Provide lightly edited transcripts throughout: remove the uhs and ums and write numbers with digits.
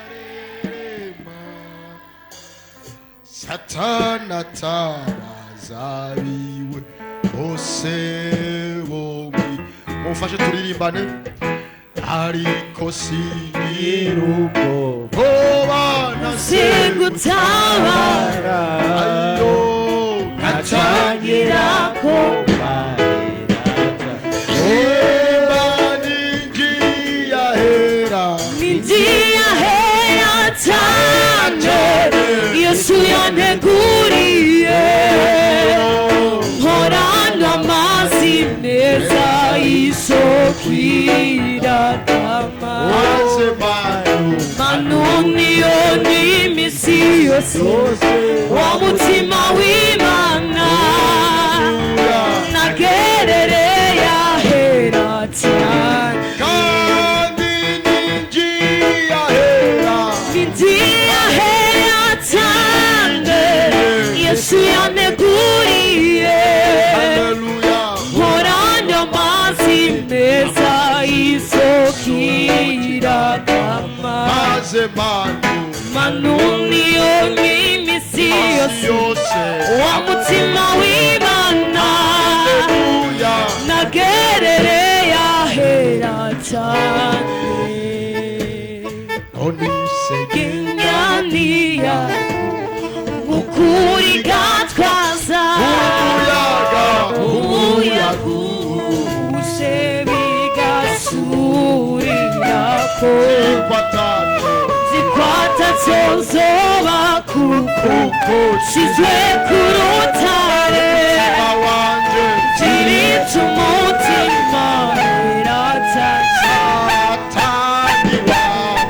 Ubakarema Satana atabaza biwe bose bombi. Mumfashe turirimbane. Ariko singira ubwoba Sigutabara ayo Atangira Imba ninjiye ahera. Ninjiye ahera cyane, Yesu yanteguriye. Mporana amazi meza y'isoko iratama. Maze manu Manu niyo n'imisi yose wa mutima w'Imana nagerereye ahera cyane. Kandi ninjiye ahera. Ninjiye ahera cyane, Yesu yaneguriye. Haleluya. Mporana amazi meza y'isoko iratama. Maze manu Manu niyo n'imisi yose yose wa mutima w'Imana Haleluya. nagerereye ahera cyane. None se Inyaniya ukuri gatwaza umuyaga umuyaga uje bigasurirako kwatatu zikwata zozoba kuko kuko shizwe ku rutare. Wanje Kiritse umutima wera Satani wa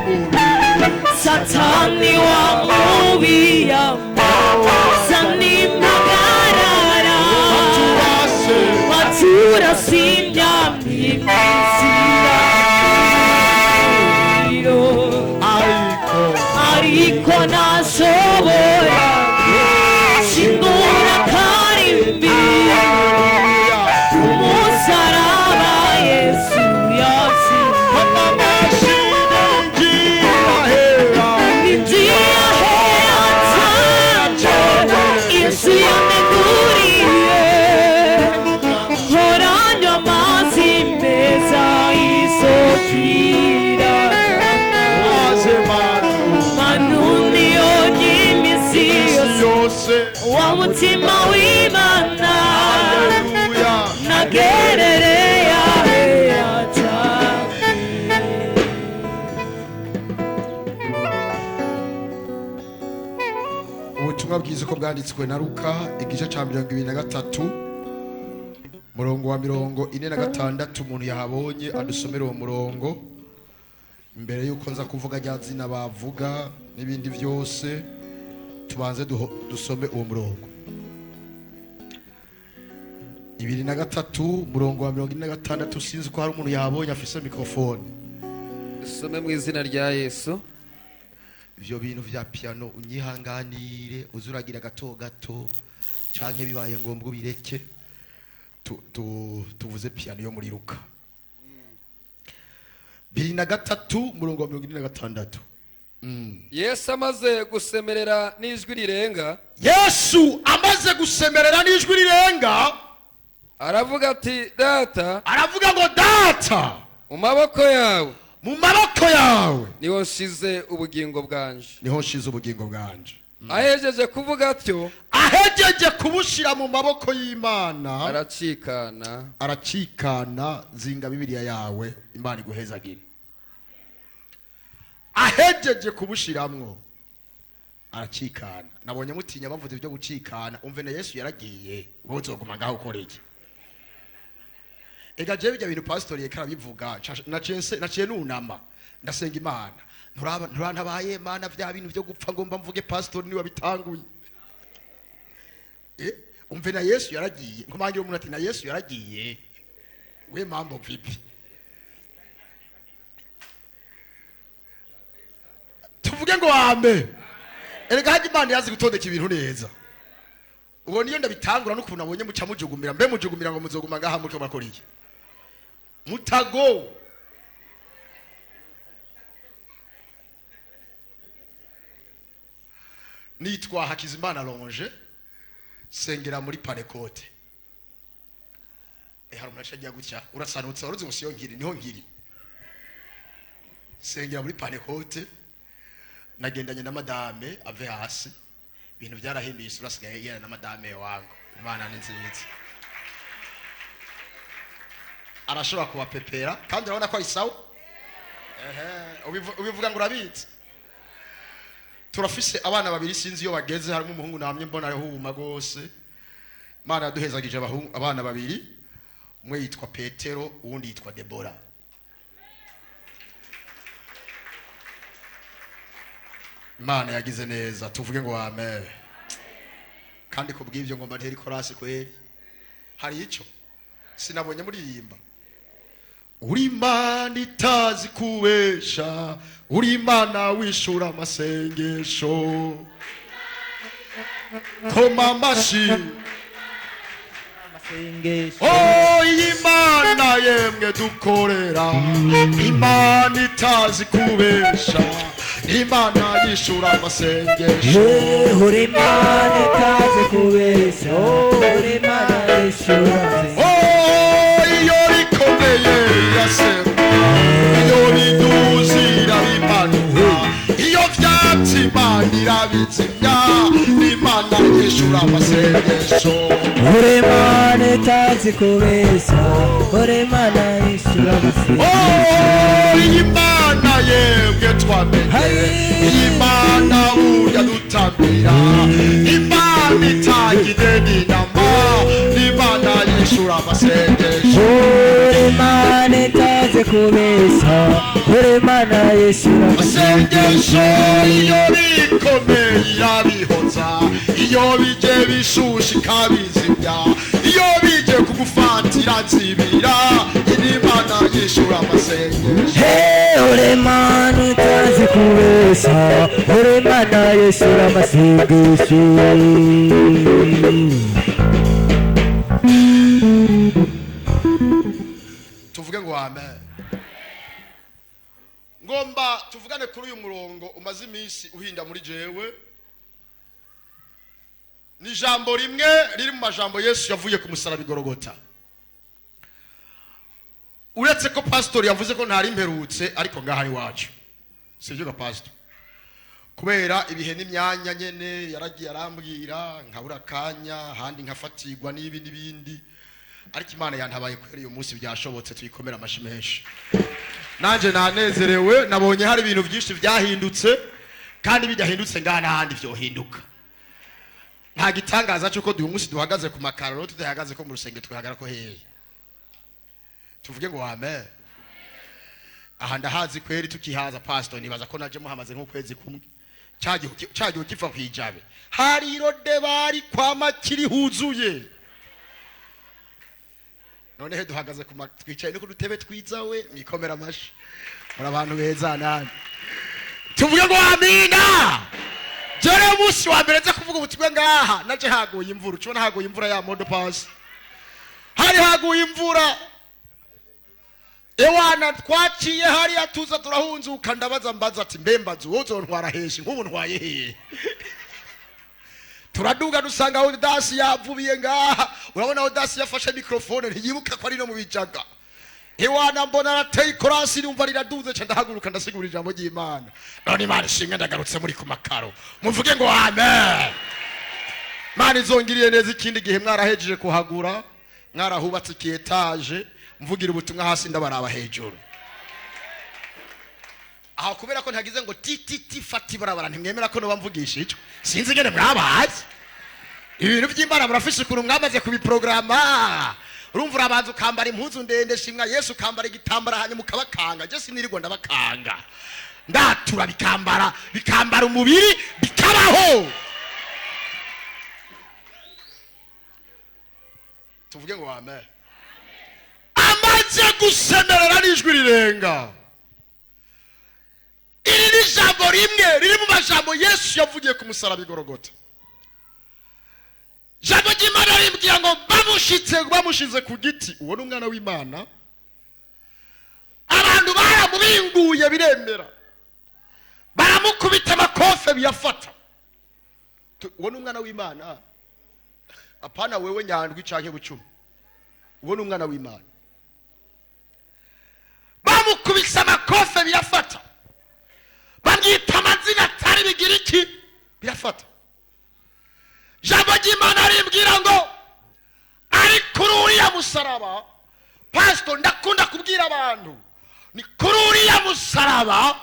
mubiri Satani wa mubi sanimpagarara Turase baturasimya imizira ariko ariko ntashobora shingura karimbi Haleluya. Umusaraba Yesu yatsinze. Amashini ngiye ahera. Ninjiye ahera cyane, Yesu yaneguriye. Nkoranywa amazi meza y'isoko Maze manu manu niyo y'imisi yose yose wa mutima w'Imana Haleluya. nagerereye ahera cyane. Ubutumwa bwiza uko bwanditswe na Luka, igice cya 23, murongo wa 46. Umuntu yahabonye adusomere uwo murongo mbere yuko nza kuvuga rya zina bavuga n'ibindi byose. Tubanze dusome uwo murongo, 23, murongo wa 46. Sinzi ko hari umuntu yahabonye afise mikrofone. Dusome mu izina rya Yesu. Ivyo bintu vya piano unyihanganire, uzuragira gato gato canke bibaye ngombwa ubireke. Tuvuze piano yo muri Luka 23, murongo wa 46. Yesu amaze gusemerera n'ijwi rirenga, Yesu amaze gusemerera n'ijwi rirenga, aravuga ati: "Data, aravuga ngo: "Data, mu maboko yawe mu maboko yawe niho nshize ubugingo bwanje." Niho nshize ubugingo bwanje. Ahejeje kuvuga atyo, Ahejeje kubushira mu maboko y'Imana, aracikana. Aracikana. Zinga Bibiliya yawe, Imana iguhezagire. Ahejeje kubushiramwo aracikana. Nabonye mutinya bavuze ibyo gucikana. Umve, na Yesu yaragiye, wowe uzoguma ngaho ukora iki? Ega jewe bijya bintu pasitori yeka arabivuga, naciye nunama ndasenga Imana. Nturaba nturantabaye Mana, vya bintu byo gupfa ngomba mvuge, pasitori niwe bitanguye. Umve, na Yesu yaragiye. Nkomangira umuntu ati: "Na Yesu yaragiye, we mambo vipi?" Tuvuge ngo ame. Erega hajya Imana yazi gutondeka ibintu neza. Ubwo niyo ndabitangura n'ukuntu nabonye muca mujugumira. Mbe mujugumira ngo muzoguma ngaha muriko murakora iki? Mutago. Nitwa Hakizimana Longe, sengera muri Parekote. Hari umuntu aciye gutya, urasanutse, waruzi ngo siyo nkiri, niho nkiri. Sengera muri Parekote, nagendanye na madame ave hasi, ibintu byarahinduye isura, asigaye yegera na madame wangu. Imana ni nziza, arashobora kubapepera kandi urabona ko ari sawa. Ehe, ubivuga ngo urabitse. Turafise abana babiri, sinzi iyo bageze, harimo umuhungu namye mbona ariho ubuma rwose. Imana yaduhezagije abana babiri, umwe yitwa Petero, uwundi yitwa Debora. Imana yagize neza, tuvuge ngo amen. Kandi kubw'ibyo ngomba ntera ikorasi kweri. Hari icyo sinabonye muririmba: uri Imana itazi kubesha, uri Imana wishura amasengesho. Koma amashi. Amasengesho. Oh, iyi Mana yemwe dukorera, Imana itazi kubesha, Imana yishura amasengesho. Uri Imana itazi kubesha, uri Imana yishura amasengesho. Oh, iyo rikomeye iraseruka, iyo riduze irabimanuka, iyo vyatsi Imana irabizimya, Imana yishura amasengesho. Uri Imana itazi kubesha, uri Imana yishura amasengesho. Oh, iyi Mana yemwe twamenye, iyi Mana burya dutambira, Imana itanga ideni namba, Imana yishura amasengesho. Uri Imana itazi kubesha, uri Imana yishura amasengesho. amasengesho. Iyo bikomeye irabihoza, iyo bije bishushe ikabizimya, iyo bije kugufatira nzibira, Imana yishura amasengesho. Hey, uri Imana itazi kubesha, uri Imana yishura amasengesho. Tuvuge ngo amen. Ngomba tuvugane kuri uyu murongo umaze iminsi uhinda muri jewe. Ni ijambo rimwe riri mu majambo Yesu yavuye ku musaraba igorogota. Uretse ko pasitori yavuze ko ntari mperutse, ariko ngaha iwacu, sibyo ga pasitori? Kubera ibihe n'imyanya nyene, yaragiye arambwira nkabura akanya, ahandi nkafatirwa n'ibi n'ibindi, ariko Imana yantabaye kubera uyu munsi byashobotse. Tuyikomera amashi menshi. Nanje nanezerewe, nabonye hari ibintu byinshi byahindutse, kandi bidahindutse ngaha n'ahandi vyohinduka. Nta gitangaza cy'uko uyu munsi duhagaze ku makaro, tudahagaze ko mu rusenge twihagara ko hehe. Tuvuge ngo amen. Aha ndahazi kweri, tukihaza pastor, nibaza ko naje muhamaze nk'ukwezi kumwe, cyagihe ukiva kwijabe hari irode bari kwama kiri huzuye. None he duhagaze ku twicaye no ku dutebe twiza we, mwikomera amashi, muri abantu beza nani. Tuvuge ngo amina. Jere umunsi wa mbere nza kuvuga ubutumwa ngaha, naje haguye imvura, ucubona haguye imvura ya modo pasi, hari haguye imvura. Ewana, twaciye hariya tuza turahunzuka, ndabaza mbaza ati: mbe mbaza uwo uzontwara heshi, nk'ubu ntwaye hehe? Turaduga dusanga Odasi yavubiye ngaha. Urabona Odasi yafashe microphone, ntiyibuka ko ari no mu bijaga. Ewana, mbona arateye ikorasi, numva riraduze, ca ndahaguruka ndasigura ijambo ry'Imana. None Imana ishimwe, ndagarutse muri ku makaro. Muvuge ngo amen. Imana izongiriye neza, ikindi gihe mwarahejeje kuhagura, mwarahubatse iki étage, mvugira ubutumwa hasi ndabaraba hejuru aho, kubera ko ntagize ngo ti ti ti fata ibarabara, ntimwemera ko noba mvugisha ico. Sinzi ingene mwabaye ibintu by'Imana, murafise ukuntu mwamaze kubiprograma. Urumva urabanza ukambara impuzu ndende, shimwa Yesu, ukambara igitambara, hanyuma ukabakanga. Je sinirirwa ndabakanga, ndatura bikambara, bikambara umubiri, bikabaho. Tuvuge ngo amen. Amaze gusemerera n'ijwi rirenga. Iri ni ijambo rimwe riri mu majambo Yesu yavugiye ku musaraba igorogota. Ijambo ry'Imana rimbwira ngo bamushitse, bamushize ku giti, uwo ni umwana w'Imana, abantu baramubinguye biremera, baramukubita amakofe biyafata. Uwo ni umwana w'Imana, apana wewe Nyandwi canke Bucumi. Uwo ni umwana w'Imana. Bamukubise amakofe birafata, bamwita amazina atari bigira iki, birafata. Ijambo ry'Imana rimbwira ngo ari kuri uriya musaraba. Pasito, ndakunda kubwira abantu, ni kuri uriya musaraba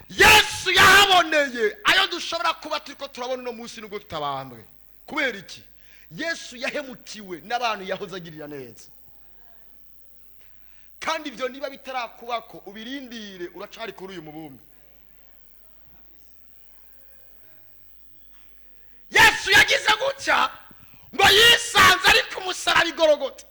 Yesu yahaboneye ayo dushobora kuba turiko turabona uno munsi nubwo tutabambwe. Kubera iki? Yesu yahemukiwe n'abantu yahoze agirira neza. Kandi ibyo niba bitarakubako, ubirindire, uracari kuri uyu mubumbe. Yesu yagize gutya ngo yisanze ari ku musaraba igorogota.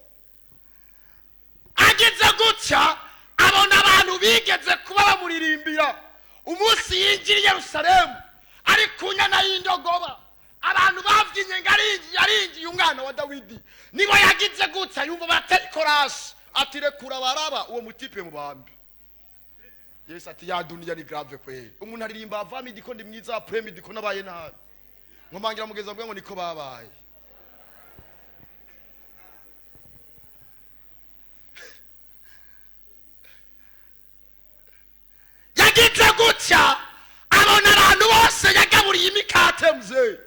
Agize gutya abona abantu bigeze kuba bamuririmbira umunsi yinjira i Yerusalemu ari ku nyana y'indogoba, abantu babyinye ngo arinjiye, arinjiye umwana wa Dawidi. Nibo yagize gutya yumva bateye ikorasi, ati rekura Baraba, uwo mutipe mubambe. Yesu ati ya duniya ni grave kweli. Umuntu aririmba avant-midi ko ndi mwiza, après-midi ko nabaye nabi. Nkomangira mugeza ngo niko babaye. Yagize gutya abona abantu bose yagaburiye imikate mzee.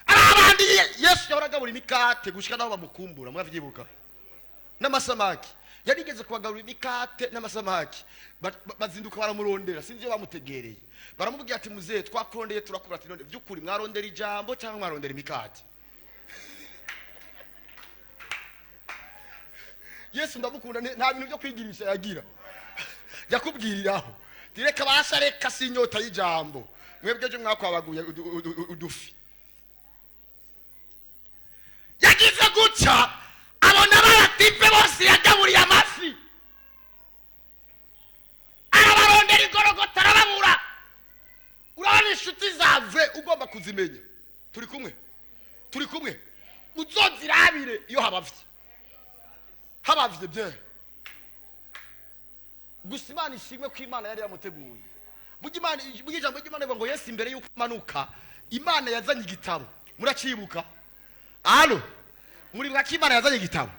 Arabandi Yesu yahora imikate gushika naho bamukumbura, muravyibuka? N'amasamaki. Yarigeze kubagaburira imikate n'amasamaki. Bazinduka baramurondera, sinzi iyo bamutegereye. Baramubwira ati muzee twakurondeye turakubura, ati none by'ukuri mwarondera ijambo cyangwa mwarondera imikate? Yesu ndamukunda, nta bintu byo kwigirisha yagira. Yakubwiriraho. Direka basha, reka si inyota y'ijambo. Mwebwe ejo mwakwabaguye udufi. Yagize gutya abona baratipe bose yagaburiye amafi, arabarondera igorogota arababura. Urabona inshuti zave ugomba kuzimenya. Turi kumwe, turi kumwe. Uzozirabire iyo habavye, habavye bye. Gusa Imana ishimwe ko Imana yari yamuteguye. Burya Imana, burya ijambo ry'Imana rivuga ngo Yesu imbere y'uko amanuka, Imana yazanye igitabo. Muracibuka? Alo, muribuka ko Imana yazanye igitabo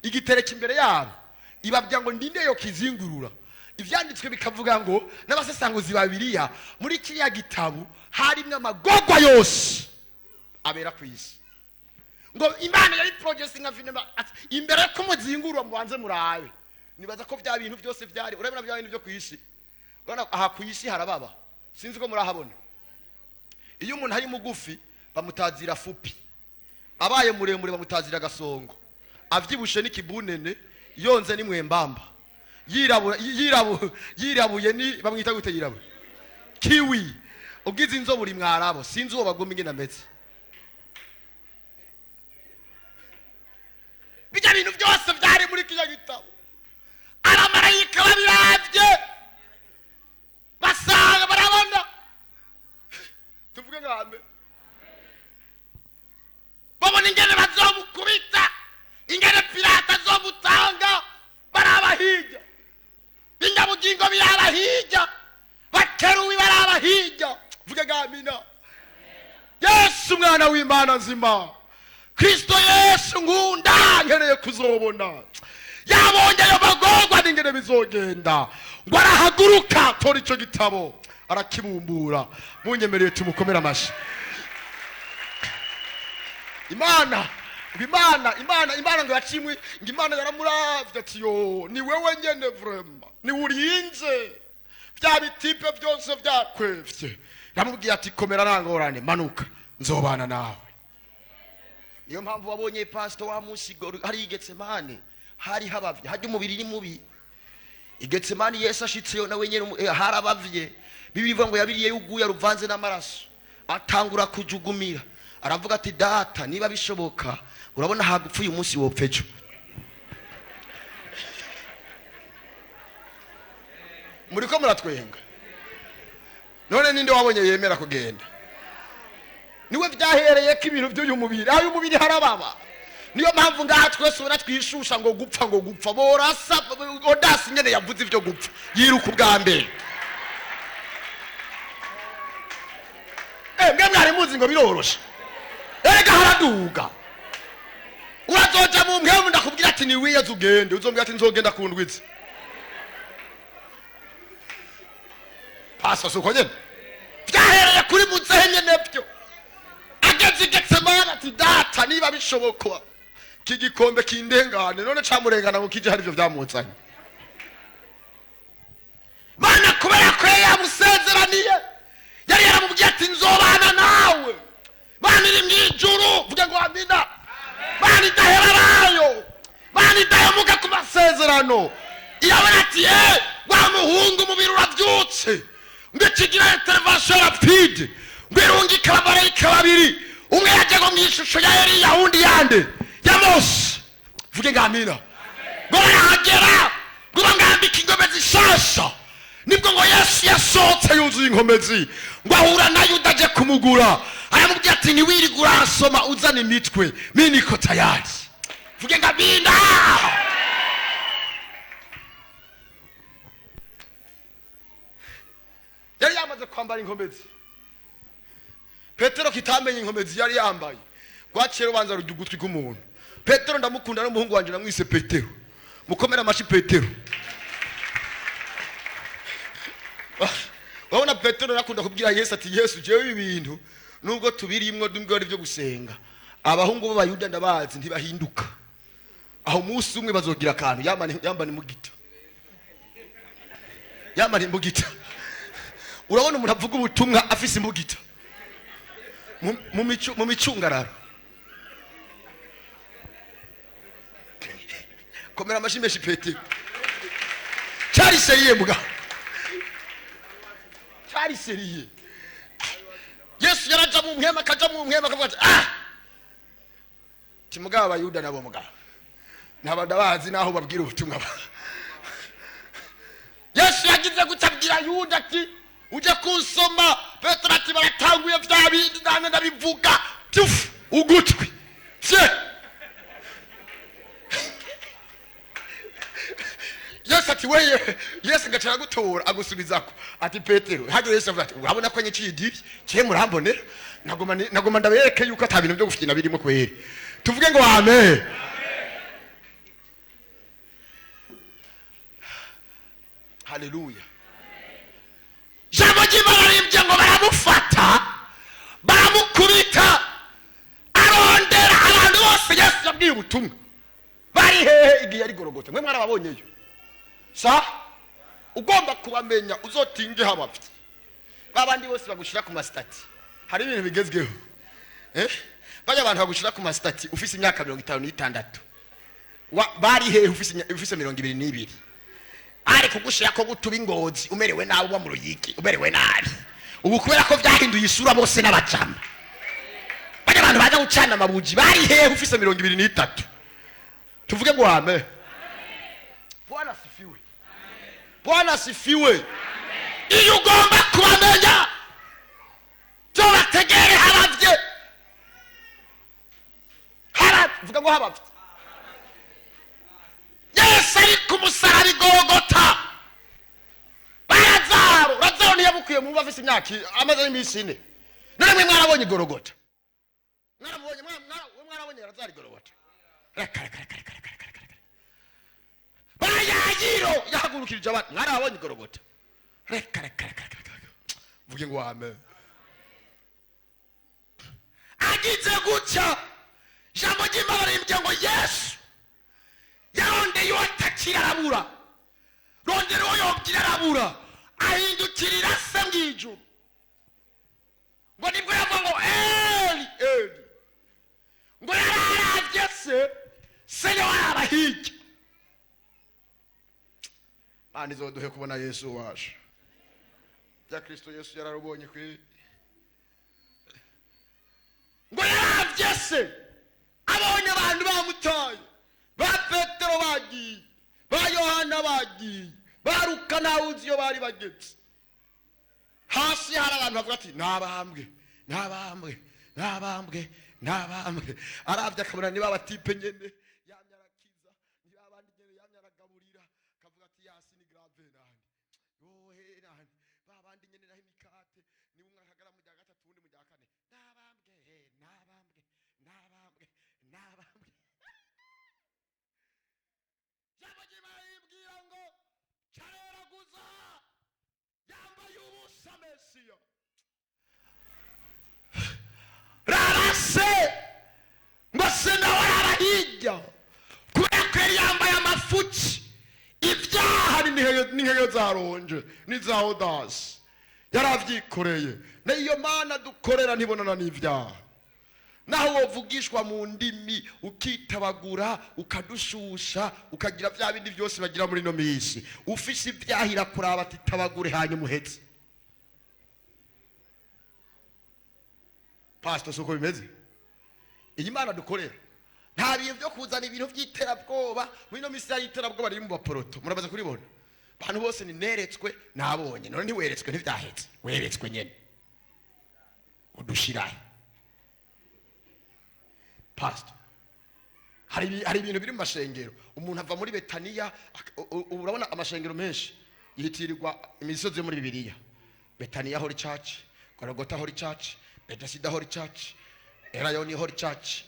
igitereka imbere yabo, ibabwira ngo ndinde yo kizingurura. Ivyanditswe bikavuga ngo n'abasesanguzi ba Bibiliya, muri kiriya gitabo harimwo amagorwa yose abera ku isi. Ngo Imana yari projecting nka filime, ati imbere ko muzingurura mubanze murabe. Nibaza ko bya bintu byose byari, urabona bya bintu byo ku isi. Urabona aha ku isi harababa, sinzi ko murahabona. Iyo umuntu ari mugufi bamutazira fupi, abaye muremure bamutazira gasongo, avyibushe n'ikibunene, yonze ni mwembamba, yirabuye ni bamwita gute? Yirabuye kiwi. Ubwiza inzobe uri mwarabo, sinzi uwo bagomba ingene ameze. Bijya bintu byose byari muri kiriya gitabo, abamarayika babiravye basanga barabona. Tuvuge nka mbere, babona ingene bazomukubita, ingene Pilato azomutanga, baraba hirya, binyabugingo biraba hirya, bakerubi baraba hirya. Vuge ngamina. Yesu umwana w'Imana nzima, Kristo Yesu nkunda, nkeneye kuzobona. Yabonye ayo magorwa n'ingene bizogenda, ngo arahaguruka tora ico gitabo arakibumbura. Munyemereye tumukomere amashi. Imana ngo Imana, Imana, Imana ngo yacimwe, ngo Imana yaramuravye ati yo ni wewe nyene vraiment, ni urinze bya bitipe byose byakwevye. Yamubwiye ati komera nangorane, manuka nzobana nawe. Niyo mpamvu wabonye pastor wa munsi hari Getsemane hari habavye, hajya umubiri ni mubi. Igetsemane Yesu ashitseyo nawe nyene harabavye. Bibiliya ivuga ngo yabiriye yuguye ruvanze n'amaraso, atangura kujugumira, aravuga ati data niba bishoboka, urabona hagupfuye umunsi wopfa ejo. Muriko muratwenga none, ninde wabonye yemera kugenda? Niwe byahereye ko ibintu by'uyu mubiri, aho uyu mubiri harababa. Niyo mpamvu ngaha twese ubona twishusha ngo gupfa, ngo gupfa borasa odasi nyene yavuze ivyo gupfa, yiruka ubwa mbere. Mwe mwari muzi ngo biroroshe. Aduga urazoja mu mpemu, ndakubwira ati ni wiyeze ugende, uzombwira ati nzogenda kundwiza pasa. Suko nyene vyahereye kuri muzehe nyene vyo ageze i Getsemani ati: "Data, niba bishoboka iki gikombe kindengane." None camurengana ngo kije hari ivyo vyamuzanye? Mana, kubera ko yari yamusezeraniye, yari yaramubwiye ati: "Nzobana nawe." Mana iri mw'ijuru, vuge ngo amina. Mana idahera bayo, Mana idahemuka ku masezerano, irabona ati: "Eh, wa muhungu umubiri uravyutse." Ngo ikigira intervention rapide, ngo irungike abamarayika babiri, umwe yaje ngo mw'ishusho ya Eliya, uwundi yande? Ya Mose. Vuge ngo amina. Ngo barahagera, ngo bamwambike ingome zishasha. Nibwo ngo Yesu yasohotse yuzuye inkomezi, ngo ahura na Yuda aje kumugura, aramubwira ati: "Ntiwirirwe urasoma uzana imitwe, mi niko tayari." Vuge ngo amina. Yari yamaze kwambara inkomezi. Petero kitamenye inkomezi yari yambaye, rwaciye rubanza rujya ugutwi k'umuntu. Petero ndamukunda, n'umuhungu wanje namwise Petero. Mukomere amashi Petero. Urabona, Petero yakunda kubwira Yesu ati: "Yesu, jewe ibi bintu nubwo tubirimwo, nubwo ari byo gusenga, abahungu b'Abayuda ndabazi, ntibahinduka. Aho umunsi umwe bazogira akantu." Yambana, yambana imbugita, yambana imbugita. Urabona umuntu avuga ubutumwa afise imbugita mu micungararo. Komera amashi menshi Petero. Cyari sérieux muga, cyari sérieux. Yesu yaraja mu mpwema, akaja mu mpwema, akavuga ati: "Ah, timugaba Abayuda nabo mugabo ntaba ndabazi naho babwira ubutumwa." Yesu yagize gutabwira Yuda ati: "Uje kunsoma." Petero ati: "Baratanguye vya bindi namwe ndabivuga." Tufu ugutwi fye. Yesu ati: "Weye." Yesu ngaca aragutora, agusubizako ati: "Petero." Hageze Yesu avuga ati: "Urabona ko nyiciye idiri cye, murambonera, nagoma ndabereke yuko ata bintu byo gufyina birimo kweri." Tuvuge ngo amen. Haleluya. Jambo ry'Imana rimbye ngo baramufata, baramukubita, arondera abantu bose Yesu yabwiye ubutumwa bari hehe igihe yari Gorogota? Mwe mwarababonyeyo sa? Ugomba kubamenya, uzotinge habavye babandi bose bagushira ku ma statuts. Hari ibintu bigezweho, eh, bajya abantu bagushira ku ma statuts ufise imyaka 56. Bari hehe ufise 22? Ari kugushira ko gutuba ingozi, umerewe nabi, uba mu Ruyigi umerewe nabi. Ubu kubera ko byahinduye isura, bose n'abajama. Bajya abantu baza gucana amabuji bari hehe ufise 23? Tuvuge ngo amen. Bwana asifiwe, Bwana asifiwe. Iyo ugomba kubamenya byo, bategere habavye. Habavye, vuga ngo habavye. Yesu ari ku musaraba i Gorogota, barazaro, Lazaro ntiyabukuye mu afise imyaka, amaze n'iminsi 4. None mwe mwarabonye igorogota? Mwaramubonye? Mwarabonye Lazaro igorogota? Reka, reka, reka, reka, reka, reka, reka. Bayayiro yahagurukirije abantu, mwarabonye igorogota? Reka, reka, reka, reka, reka. Vuge ngo amen. Agize gutya, ijambo ry'Imana rimbwiye ngo Yesu yarondeye uwo atakira arabura, rondera uwo yobwira arabura, ahindukirira se mw'ijuru. Ngo nibwo yavuga ngo: "Eli, Eli." Ngo yararavye se, se nawe araba hirya. Mana izoduhe kubona Yesu wacu. Bya Kristo Yesu yararubonye kwi. Ngo yaravye se, abonye abantu bamutaye, ba Petero bagiye, ba Yohana bagiye, ba Luka ntawe uzi iyo bari bageze. Hasi hari abantu bavuga ati: "Nabambwe, nabambwe, nabambwe, nabambwe." Aravye akabona niba aba types nyene yamye arakiza, niba abandi nyene yamye aragaburira, akavuga ati: "Yasi ni grave nani yohe nani ba bandi nyene naho imikate ni umwe akagara mu rya gatatu, uwundi mu rya kane. Nabambwe, he, nabambwe, nabambwe." Mesiya. Rarase ngo se nawe araba hirya, kubera ko yari yambaye amafuki, ibyaha n'inkeyo za ronje n'iza odasi yarabyikoreye. N'iyo Mana dukorera ntibonana n'ibyaha. Naho wovugishwa mu ndimi, ukitabagura, ukadushusha, ukagira bya bindi byose bagira muri ino minsi, ufise ibyaha irakuraba ati: "Tabagure hanyuma uhetse." Pastor, si uko bimeze? Iyi Mana dukorera nta bintu byo kuzana ibintu by'iterabwoba. Muri ino minsi hari iterabwoba riri mu baporoto, murabaza kuribona. Abantu bose ni neretswe, nabonye. None ntiweretswe, ntibyahetse, weretswe nyene udushirahe. Pastor, hari ibintu biri mu mashengero. Umuntu ava muri Betaniya, urabona amashengero menshi yitirirwa imisozi yo muri Bibiliya: Betaniya Holy Church, Golgotha Holy Church, Bethesda Holy Church, Erayoni Holy Church.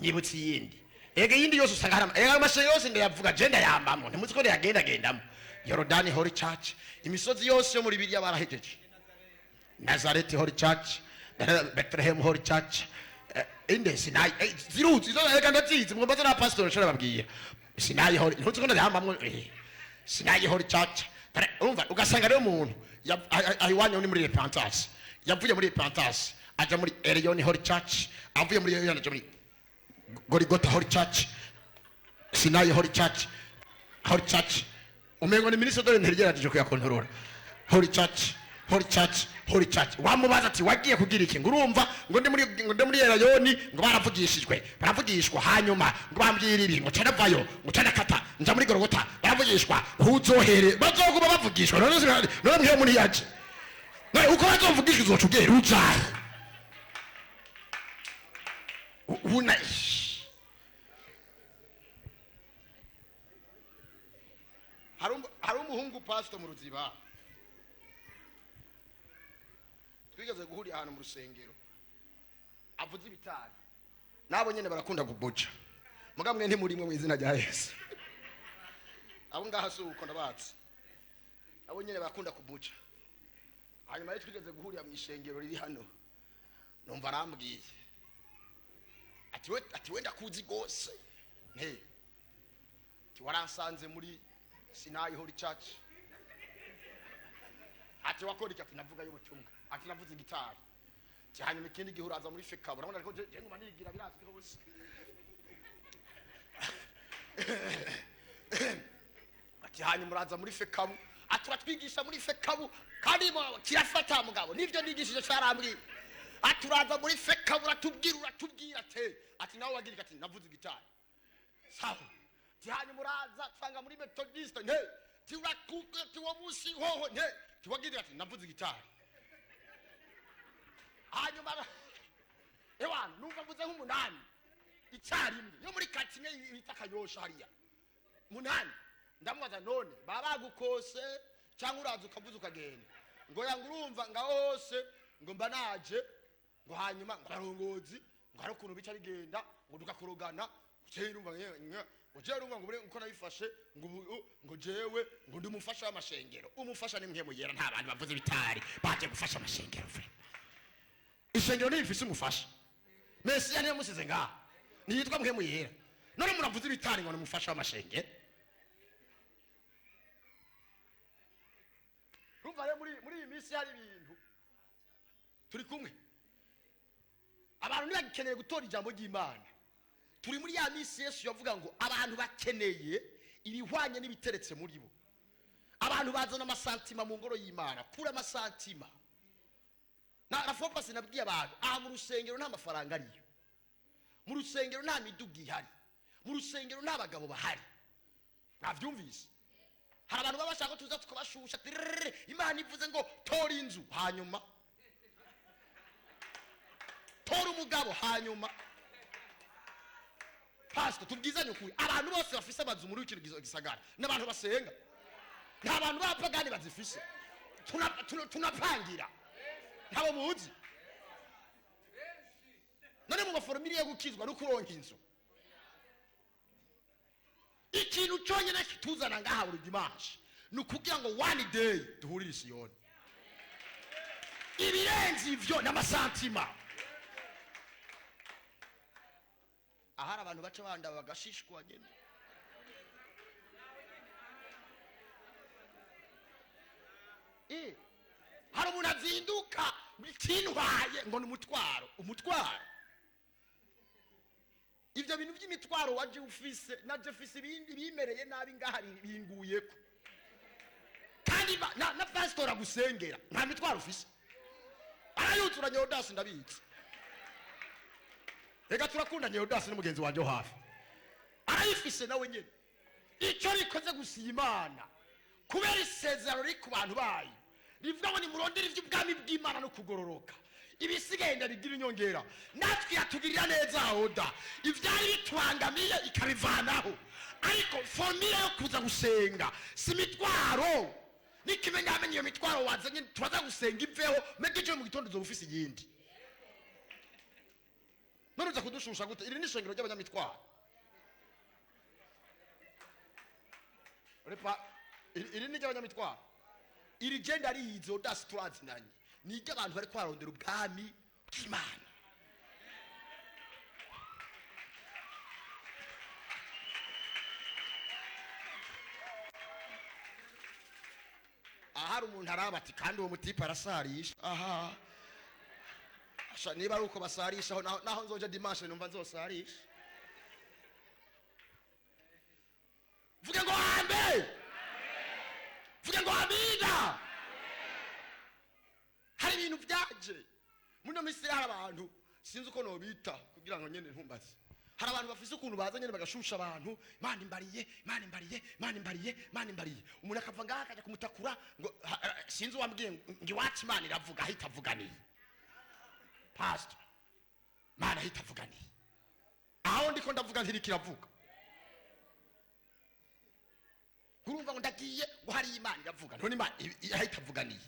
Nyibutse iyindi. Ega iyindi yose usanga hari ega amashengero yose ndayavuga je, ndayambamwo, ntimuzi ko ndayagendagendamo. Yorodani Holy Church, imisozi yose yo muri Bibiliya barahejeje. Nazareth Holy Church, Bethlehem Holy Church, inde Sinai, ziruzi izo. Ega ndazizi, mwumva na pastor nshobora babwira Sinai Holy, ntuzi ko ndayambamwo, Sinai Holy Church. Urumva ugasanga rero umuntu ahiwanyu ni muri Repentance, yavuye muri Repentance aja muri Elion Holy Church, avuye muri Elion aja muri Gorigota Holy Church, Sinai Holy Church, Holy Church. Umengo ni ministre dore ntirigerageje kuyakontorora. Holy Church, Holy Church, Holy Church. Wamubaza ati: "Wagiye kugira iki?" Ngo urumva ngo ndi muri Erayoni, ngo baravugishijwe, baravugishwa, hanyuma ngo bambwira ibi, ngo canavayo, ngo canakata nja muri Gorogota, baravugishwa. Huzohere bazoguma bavugishwa. None none mwihe muri yaje none uko bazovugishwa, uzoca ugera ujahe una. Hari umuhungu, pastor, mu Ruziba, twigeze guhurira ahantu mu rusengero, avuze ibitari. Nabo nyene barakunda kubuja, muga mwe ntimurimwe mu izina rya Yesu. Abo ngaha si uko ndabatse, abo nyene barakunda kubuja. Hanyuma rero twigeze guhurira mu ishengero riri hano, numva arambwiye ati: "We," ati, "wenda kuzi gose nte," ati, "waransanze muri Sinayi Holy Church." Ati: "Wakora iki?" Ati: "Navuga y'ubutumwa." Ati: "Navuze gitari." Ati: "Hanyuma ikindi gihe uraza muri fekabo." Urabona ariko je nguma nigira, birazwi hose. Ati: "Hanyuma uraza muri fekabu." Ati: "Uratwigisha muri fekabu kandi kirafata mugabo nivyo nigishije carambwiye." Ati: "Uraza muri fekabu, uratubwira, uratubwira." Ate ati: "Nawe wagira iki?" Ati: "Navuze gitari." Sawa. Ati: "Hanyuma uraza usanga muri Methodiste nte." Ati: "Urakuka." Ati: "Uwo munsi hoho nte." Ati: "Wagira?" Ati: "Navuze gitari." Hanyuma ewana numva mvuze nk'umunani icyarimwe yo muri kati imwe bita Kanyosha hariya, munani. Ndamubaza: "None baba bagukose cyangwa uraza ukavuza ukagenda?" Ngo yanga, urumva ngaho hose ngo mba naje, ngo hanyuma ngo abarongozi ngo hari ukuntu bica bigenda, ngo tugakorogana. Jewe urumva ngo jewe urumva ngo uko nabifashe, ngo ngo jewe ngo ndi umufasha w'amashengero. Umufasha ni mwe muyera, nta bantu bavuze bitari baje gufasha amashengero. Frère, ishengero ntirifise umufasha. Mesiya niyo musize ngaha, ntiyitwa mwe muyera. None muravuze ibitari ngo ni umufasha w'amashengero. Urumva rero muri iyi minsi hari ibintu turi kumwe, abantu ntibagikeneye gutora ijambo ry'Imana. Turi muri ya minsi Yesu yavuga ngo abantu bakeneye ibihwanye n'ibiteretse muri bo. Abantu bazana amasantima mu ngoro y'Imana. Kura amasantima na fopasi. Nabwiye abantu aha mu rusengero nta mafaranga ariyo, mu rusengero nta miduga ihari, mu rusengero nta bagabo bahari. Mwabyumvise? Hari abantu baba bashaka ko tuza tukabashusha tirere. Imana ivuze ngo tora inzu, hanyuma tora umugabo, hanyuma pastor, tubwizanye ukuri, abantu bose bafise amazu muri kino gisagara n'abantu basenga, nta bantu b'abapagani bazifise. Tunapangira, ntabo muzi. None mu maforomire yo gukizwa no kuronka inzu, ikintu cyonyine kituzana ngaha buri dimanche Ni ukugira ngo one day duhurire i Siyoni. Ibirenze ivyo n'amasantima. Ahari abantu baca banda bagashishwa nyene. Hari umuntu azinduka bitintwaye ngo ni umutwaro. Umutwaro, ivyo bintu by'imitwaro waje ufise, naje ufise ibindi bimereye nabi ngaha binguyeko. Kandi na pastor agusengera nta mitwaro ufise, arayuzura. Nyodasi ndabizi, reka turakunda. Nyodasi ni mugenzi wanje wo hafi, arayifise nawe nyene. Icyo bikoze gusa, Imana kubera isezerano riri ku bantu bayo rivuga ngo nimurondere iby'ubwami bw'Imana no kugororoka, ibisigaye ndabigira inyongera. Natwe yatugirira neza oda, ibyari bitubangamiye ikabivanaho. Ariko formule yo kuza gusenga si imitwaro. N'ikimenyamenye, iyo mitwaro wazanye turaza gusenga iveho. Mege ejo mu gitondo uzoba ufise iyindi. None uza kudushusha gute? Iri ni ishengero ry'abanyamitwaro. Repa iri ni ry'abanyamitwaro. Iri genda rizo dasi turazinanye, ni iry'abantu bari kwarondera ubwami bw'Imana. Ahari umuntu araba ati kandi uwo mutipe arasarisha aha. Asha, niba ari uko basarisha aho naho nzoja dimanche numva nzosarisha. Vuge ngo amen, vuge ngo amina. Hari ibintu byaje muno minsi. Hari abantu, sinzi uko nobita kugira ngo nyene ntumbaze, hari abantu bafise ukuntu baza nyene bagashusha abantu: "Imana imbariye, Imana imbariye, Imana imbariye, Imana imbariye." Umuntu akava ngaha akajya kumutakura ngo sinzi uwambwiye ngo iwacu Imana iravuga. Ahita avuganiye pastor, Imana ahita avuganiye. Aho ndiko ndavuga ntiriko iravuga. Urumva ngo ndagiye ngo hari Imana iravuga. None Imana ahita avuganiye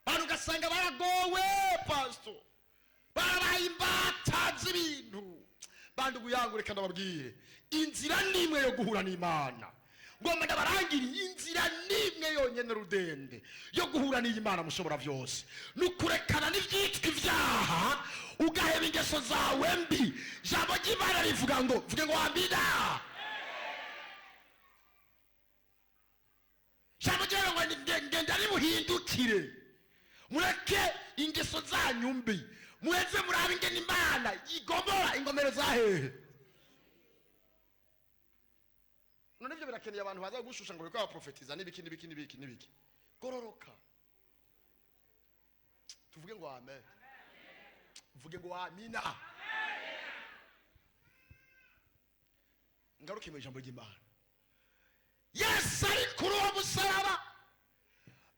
abantu, ugasanga baragowe pastor, barabaye imbata z'ibintu. Bandugu yangu, reka ndababwire inzira nimwe yo guhura n'Imana. Ngomba ndabarangiriye inzira nimwe yonyene rudende yo guhura n'Imana mushobora byose, ni ukurekana n'ibyitwa ibyaha, ugaheba ingeso zawe mbi. Ijambo ry'Imana rivuga ngo, vuge ngo amina. Ijambo ry'Imana ngo ngenda rimuhindukire, mureke ingeso zanyu mbi, muheze murabe ingene Imana igomora ingomero za hehe. None ibyo birakeneye abantu baza gushusha ngo bariko baprofetiza n'ibiki n'ibiki n'ibiki n'ibiki. Gororoka. Tuvuge ngo amen, tuvuge ngo amina. Ngaruke mu ijambo ry'Imana. Yesu ari kuri uwo musaraba,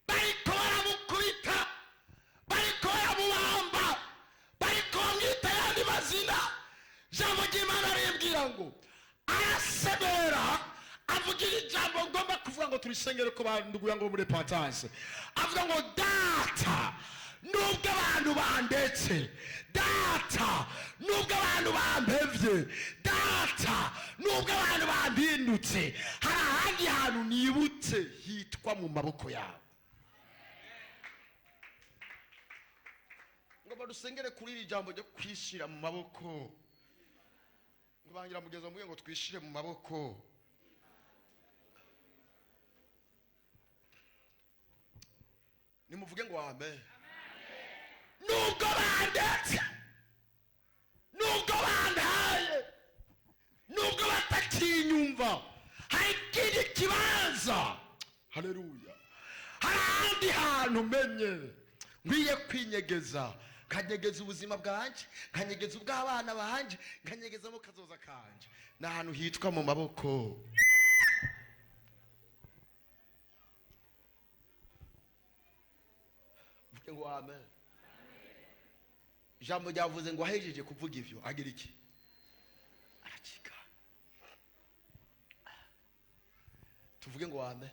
bariko baramukubita, bariko baramubamba, bariko bamwita ayandi mazina, ijambo ry'Imana rimbwira ngo arasemera, avugira ijambo ngomba kuvuga ngo turisengere ko banduguya ngo muri repentance. Avuga ngo: "Data, nubwo abantu bandetse, Data, nubwo abantu bampevye, Data, nubwo abantu bampindutse, hari ahandi hantu nibutse hitwa mu maboko yawe." Ngo badusengere kuri iri jambo ryo kwishira mu maboko. Ngo bangira mugezo mubwiye ngo twishire mu maboko. Nimuvuge ngo amen. Nubwo bandetse, nubwo bantaye, nubwo batakinyumva, hari ikindi kibanza. Haleluya! Hari ahandi hantu menye nkwiye kwinyegeza, nkanyegeza ubuzima bwanje, nkanyegeza ubw'abana banje, nkanyegezamo kazoza kanje. Ni ahantu hitwa mu maboko. Vuge ngo amen. Ijambo ryavuze ngo ahejeje kuvuga ivyo agira iki? Aracika. Tuvuge ngo amen.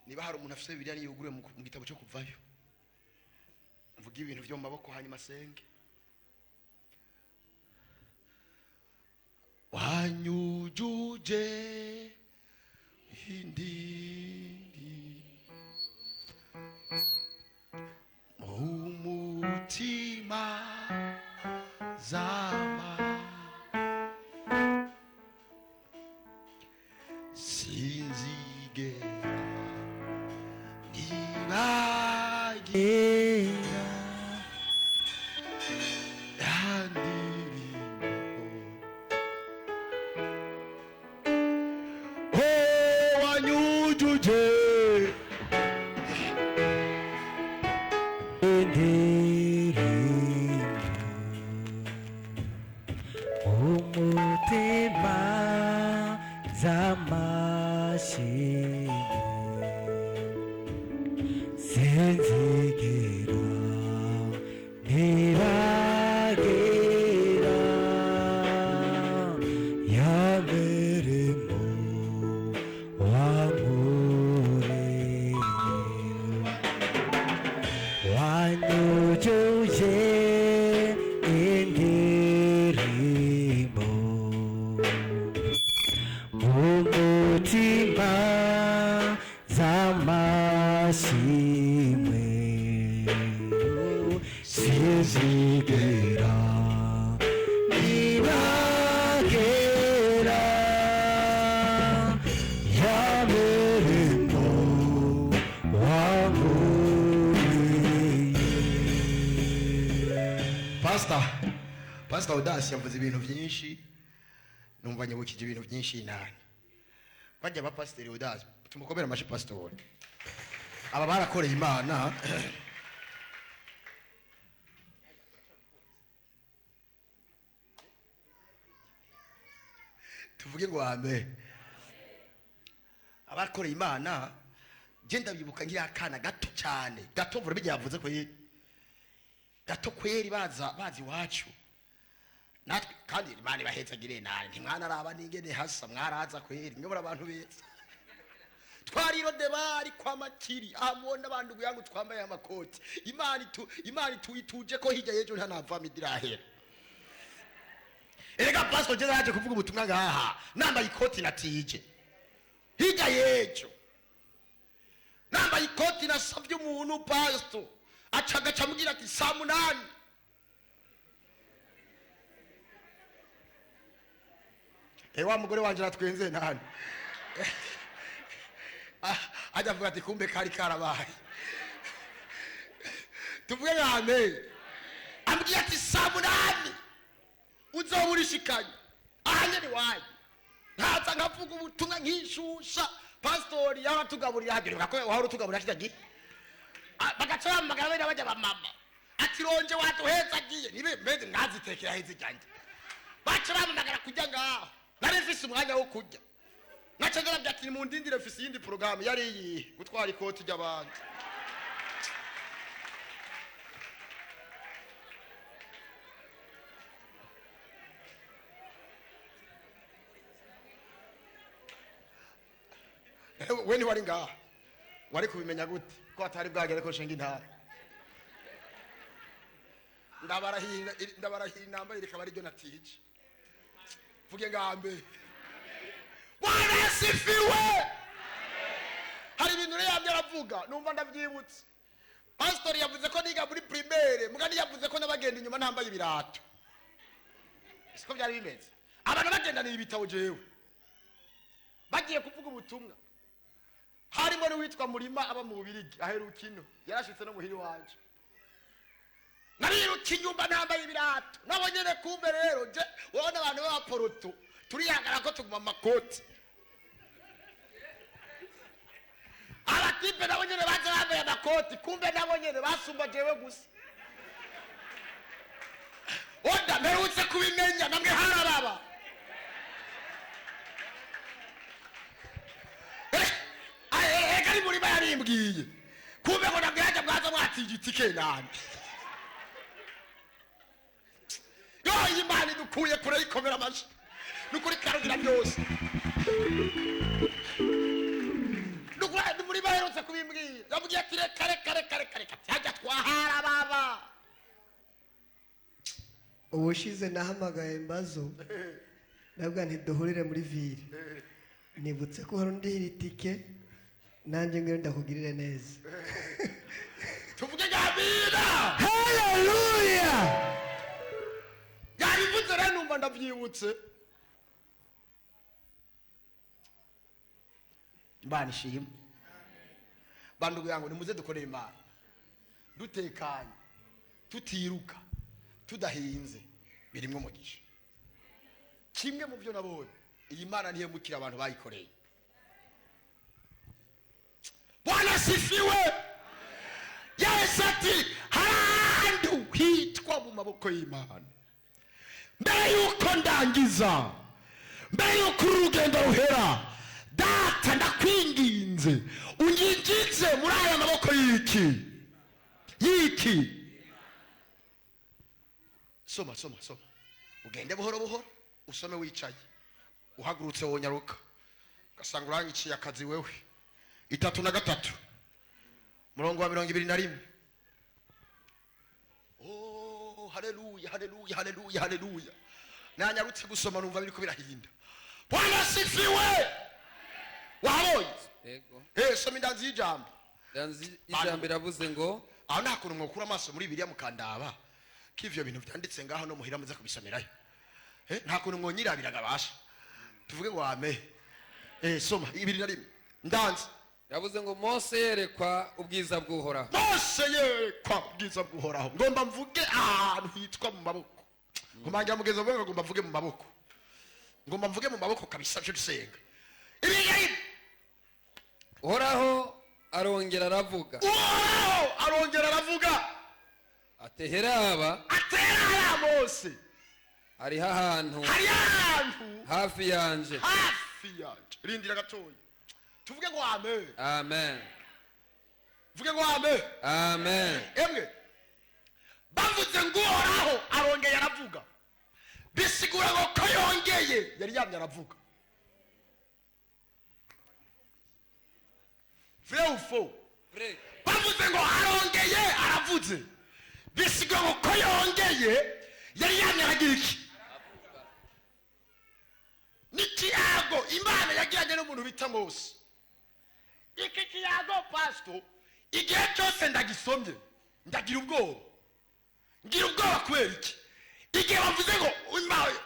Niba hari umuntu afite Bibiliya, niyugure mu gitabo cyo Kuvayo. Mvuge ibintu byo mu maboko, hanyuma asenge. Wanyujuje indiri umutima zama sinzigera nibagira ya ndirimbo. Oh, wanyujuje Indirimbo umutima z'amashimwe sinzigera ntibagira ya mirimo wankoreye wanyujuje indirimbo umutima z'amashimwe sinzigera nibagera ya mirimo wankoreye. Pastor Audace yavuze ibintu byinshi, numva nyibukije ibintu byinshi. Nani bajya ba Pastor Audace, tumukomere amashi. Pastor, aba barakoreye Imana. Tuvuge ngo amen. Abakoreye Imana, je ndabyibuka nkiri akana gato cyane, gato vura bijya yavuze ko gato kweri, baza bazi iwacu natwe, kandi Imana ibahetsagire. Nani ntimwanaraba n'ingene hasa, mwaraza kweri mwe muri abantu beza. Twarirode bari kwa makiri abona abantu yangu twambaye amakoti. Imana itu Imana ituje ko hirya y'ejo ntanavamo idirahera. Erega pastor je yaje kuvuga ubutumwa ngaha nambaye ikoti natije, hirya y'ejo nambaye ikoti nasavye umuntu. Pastor aca agaca amubwira ati saa 8. Wa mugore wanje aratwenze nani, ajya avuga ati kumbe kari karabaye. Tuvuge nka ambwiye ati saa 8 uzoba urishikanye aha nyene iwanyu. Nkaza nkavuga ubutumwa nkishusha. Pastori yaratugaburira hagira ko wahora utugaburira kirya gihe. Bagaca bampamagara bene bajya bamama ati ronje waduheza agiye nibe mbeze mwazitekera heza ijyanje. Baca bampamagara kujya ngaho, nari mfise umwanya wo kurya, nkaca ndarabwira ati nimundindire, mfise iyindi porogaramu. Yari iyihe? Gutwara ikoti ry'abandi. We ntiwari ngaha, wari kubimenya gute ko atari bwagere ko nshinga intara? Ndabarahira inamba rikaba ariryo natije. Vuge ngambe Bwana asifiwe. Hari ibintu rero yamye aravuga numva ndavyibutse. Pastor yavuze ko niga muri primaire, mugani yavuze ko nabagenda inyuma ntambaye ibirato. Siko byari bimeze, abantu bagendana ibitabo, jewe bagiye kuvuga ubutumwa harimo n'uwitwa Murima aba mu Bubirigi, aheruka ino, yarashitse no muhiri wanje. Nariruka inyumba ntambaye ibirato nabo nyene. Kumbe rero je urabona abantu b'abaporoto turiyagara ko tuguma mu makoti. Abatipe nabo nyene baza bambaye amakoti, kumbe nabo nyene basumba jewe gusa. Oda mperutse kubimenya namwe harababa. Ega ari Murima yarimbwiye, kumbe ngo nabwo yaje mwaza mwatije itike nani. Yo, Imana idukuye kure ikomera amashi nukuri karugira byose. Nukuri muri baherutse kubimbwira, yambwiye ati reka reka reka reka reka hajya twahara baba. Ubushize nahamagaye mbazo. Ndavuga nti duhurire muri ville, nibutse ko hari undi itike, nanjye ngwino ndakugirire neza. Tuvuge gamina. Haleluya! Yabivuze rero numva ndabyibutse. Imana ishimwe. Bandugu yangu, nimuze dukorere Imana dutekanye, tutiruka, tudahinze, birimwo umugisha. Kimwe mu byo nabonye, iyi Mana ntihemukira abantu bayikoreye. Bwana sifiwe. Yesu ati harandu hitwa mu maboko y'Imana. Mbere yuko ndangiza, mbere yuko uru rugendo ruhera, Data ndakwinginze unyinjize muri aya maboko y'iki y'iki. Soma, soma, soma, ugende buhoro buhoro, usome wicaye. Uhagurutse wonyaruka ugasanga urangiciye akazi wewe. 33 murongo wa 21. Oh, haleluya, haleluya, haleluya, haleluya! Nanyarutse gusoma numva biriko birahinda. Bwana sifiwe. Wahabonye? Yego. Soma indanzi y'ijambo. Ndanzi ijambo iravuze ngo: Aho nta kuntu mwokura amaso muri Bibiliya mukandaba ko ivyo bintu vyanditse ngaho no muhira muza kubisomerayo? Nta kuntu mwonyirabiraga basha? Tuvuge ngo ame. Soma 21 ndanzi. Yavuze ngo Mose yerekwa ubwiza bw'Uhoraho. Mose yerekwa ubwiza bw'Uhoraho. Ngomba mvuge ahantu hitwa mu maboko. Ngomba ngira mugenzi wawe, ngomba mvuge mu maboko, ngomba mvuge mu maboko kabisa. Cyo dusenga 21. Uhoraho arongera aravuga. Uhoraho arongera aravuga. Ati: "Heraba." Atera Mose. Hariho ahantu hari ahantu hafi yanje. Hafi yanje. Rindira gatoya, tuvuge ngo amen. Amen. Tuvuge ngo amen. Amen. Emwe, bavuze ngo Uhoraho arongeye aravuga, bisigura ngo ko yongeye yari yamye aravuga. Vrai ou faux? Vrai. Bavuze ngo arongeye aravuze, bisigura ngo ko yongeye yari yamye aragira iki? N'ikiyago Imana yagiranye n'umuntu bita Mose. Iki kiyago, pasito, igihe cyose ndagisomye ndagira ubwoba. Ngira ubwoba kubera iki? Igihe bavuze ngo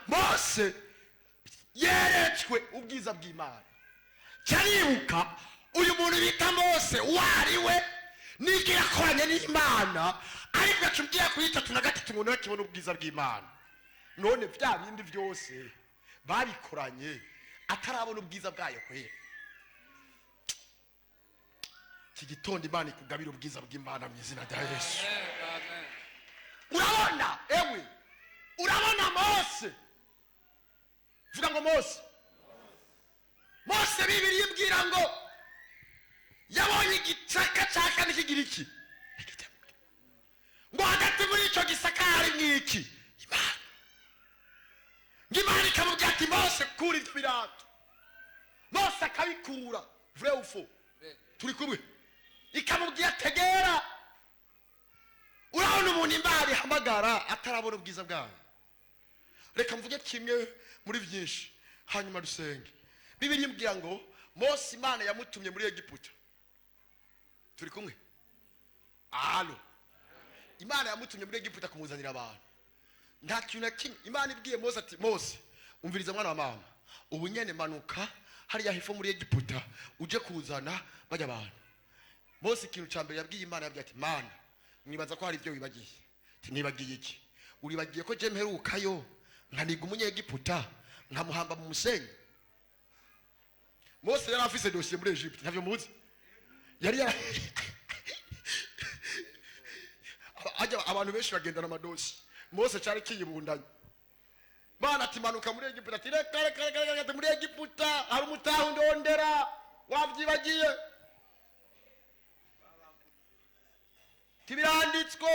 Mose yeretswe ubwiza bw'Imana, cyaribuka uyu muntu bita Mose uwo ari we n'igihe yakoranye n'Imana, ariko gacumbwiye kuri 33 ngo nawe kibona ubwiza bw'Imana. None bya bindi byose babikoranye atarabona ubwiza bwayo kwera? Iki gitondo Imana ikugabira ubwiza bw'Imana mu izina rya Yesu. Amen. Urabona, ewe, urabona Mose, vuga ngo Mose. Mose, Bibiri imbwira ngo yabonye igisaka cya kane kigira iki? Ngo hagati muri icyo gisaka hari mwiki? Imana. Ngo Imana ikamubwira ati: "Mose, kura ibyo birato." Mose akabikura. Vrai ou faux? Turi kumwe? Ikamubwira: "Tegera." Urabona umuntu Imana ihamagara atarabona ubwiza bwayo? Reka mvuge kimwe muri byinshi, hanyuma dusenge. Bibiri imbwira ngo Mose Imana yamutumye muri Egiputa. Turi kumwe? Alo? Imana yamutumye muri Egiputa kumuzanira abantu. Nta kintu na kimwe Imana ibwiye Mose ati: "Mose, umviriza mwana wa mama, ubu nyene manuka hariya hepfo muri Egiputa uje kuzana bajya abantu." Mose ikintu cya mbere yabwiye Imana, yabwiye ati: "Mana, mwibaza ko hari ibyo wibagiye." Ati: "Nibagiye iki?" "Uribagiye ko je mperukayo nkaniga umunyegiputa nkamuhamba mu musenyi?" Mose yari afise dosiye muri Egypte, ntavyo muzi? Yari yara ajya, abantu benshi bagendana amadosi. Mose cyari kiyibundanye. Mana ati: "Manuka muri Egiputa." Ati: "Reka, reka, reka, reka." Ati: "Muri Egiputa hari umutahu ndondera, wabyibagiye?" Tibiranditswe,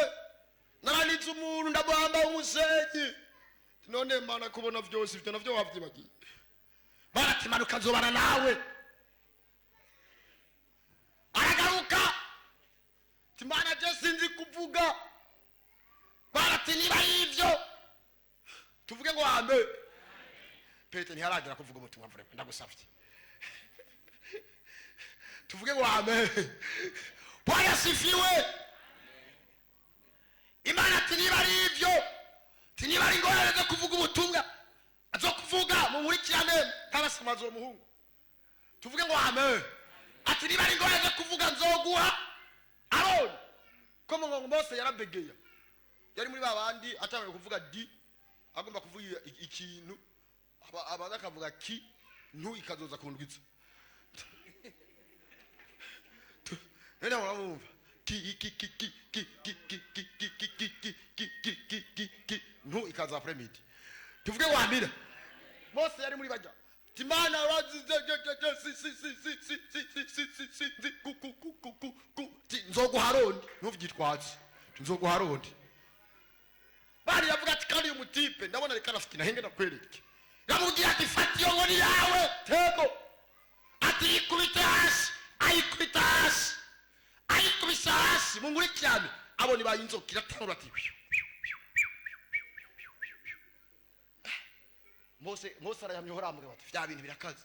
naranditse umuntu ndamuhamba umusenyi. None Mana, kubona byose ibyo navyo wabyibagiye? Mana ati: "Manuka, nzobana nawe." Aragaruka ati: "Mana, je sinzi kuvuga." Mana ati: "Niba ari ibyo." Tuvuge ngo amen. Pete ntiharagira kuvuga ubutumwa, vraiment ndagusavye. Tuvuge ngo amen. Bwana sifiwe. Imana ati niba ari ibyo, ati niba ari ingorane zo kuvuga ubutumwa, zo kuvuga, munkurikirane, ntabasamaza uwo muhungu. Tuvuge ngo amen. Ati niba ari ingorane zo kuvuga, nzoguha Aroni. Ko ngo Mose yarabegeya, yari muri ba bandi atangiye kuvuga di, agomba kuvuga ikintu, abaza akavuga ki ntu ikazoza kundwitsa. Nene muramumva ki ki ki ki ki ki ki ki ki ki ki ki ki ki ki ki ki ntu ikaza après-midi. Tuvuge ngo amina. Mose yari muri bajya timana urazize si si si si si si si si si si si ku ku ku ku ku ku. Ti nzoguha Aroni, ntuvyitwaze, nzoguha Aroni. Bari yavuga ati kandi uyu mutipe ndabona reka afite nahenge nakwereke. Yamubwiye ati fata iyo nkoni yawe tego, ati yikubite hasi, ayikubita hasi, ayikubise hasi. Munkurikirane, abona ibaye inzoka iratangura, ati Mose arayamyora, amugabo ati vya bintu birakaze.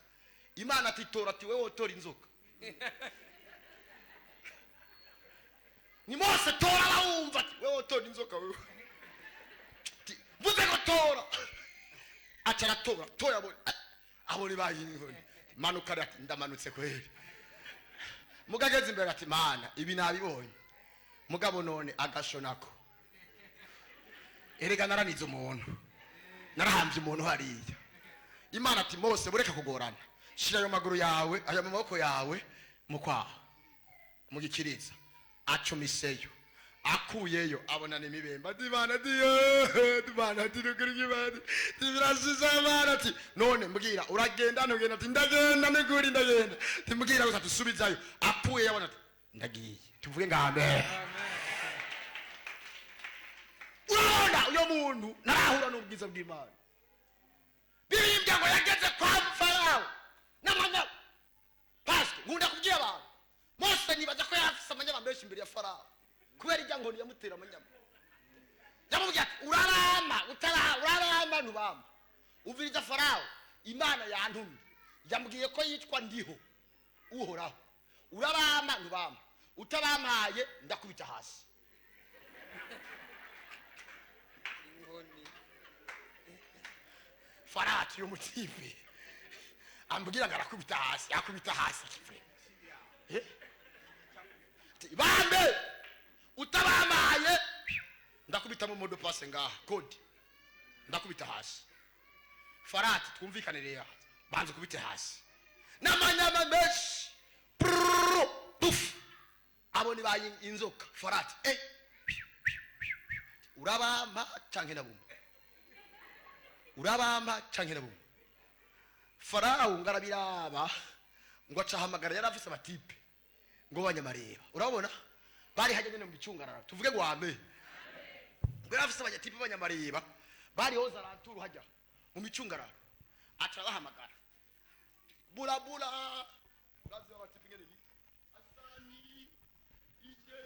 Imana ati tora, ati wewe wotora inzoka? Ni Mose tora, arawumva, ati wewe wotora inzoka wewe? Ati mvuze ngo tora. Aca aratora, tora, abona abona ibaye inkoni. Manuka, ati ndamanutse kweri. Mugageze imbere ati Mana, ibi nabibonye, mugabo none agashonako, erega naranize umuntu, narahambye umuntu hariya. Imana ati Mose, bureka kugorana, shira ayo maguru yawe, ayo maboko yawe mu kwaha mu gikiriza. Acumiseyo, akuyeyo, abona n'imibembe. Ati Imana, ati Imana, ati nukuri Imana, ati birashize. Imana ati none mbwira, uragenda ntugenda? Ati ndagenda, nukuri ndagenda. Ati mbwira gusa tusubizayo. Akuyeyo, abona, ati ndagiye. Tuvuge ngo amen. Urabona uyo muntu narahura n'ubwiza bw'Imana. Birimbya ngo yageze kwa Farawo n'amanyama. Pastor, nkunda kubwira abantu, Mose nibaza ko yari afise amanyama menshi imbere ya Farawo kubera irya nkoni yamutera amanyama. Yamubwiye ati urarama utara, urarama ntubama. Umviriza Farawo, Imana yantumye, yambwiye ko yitwa Ndiho Uhoraho. Urarama ntubama, utabampaye ndakubita hasi. Inkoni. Farati y'umutipe ambwira ngo arakubita hasi, akubita hasi kivure. Eh? Ati, bambe utabamaye ndakubita mu mot de passe ngaha code, ndakubita hasi. Farati, twumvikane rero, banza ukubite hasi n'amanyama menshi. Prrrr, puf, abona ibaye inzoka. Farati, eh, urabampa canke nabumva? Urabampa canke nabumva? Farawo ngo arabiraba, ngo acahamagara, yari afise abatipe ngo banyamareba, urabona bari hajya nyene mu gicungararo. Tuvuge ngo ame. Ngo yari afise abanyatipe banyamareba bari hoza aranturu hajya mu micungararo, aca abahamagara burabura. Urazi abatipe ingene bita Asani ije,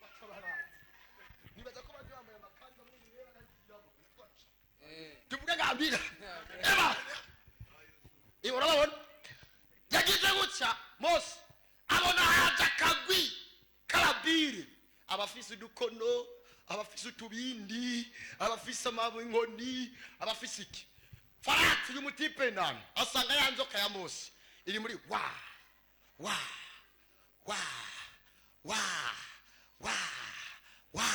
baca baraza. Nibaza ko baje bambaye amakanzu amwe yera n'ayirabura. Tuvuge ngo amina. Eba ibo, urababona yagize gutya Mose, abona haje akagwi karabire, abafise udukono, abafise utubindi, abafise amabu, inkoni, abafise iki. Farati uyu mutipe nani asanga ya nzoka ya Mose iri muri wa wa wa wa wa wa.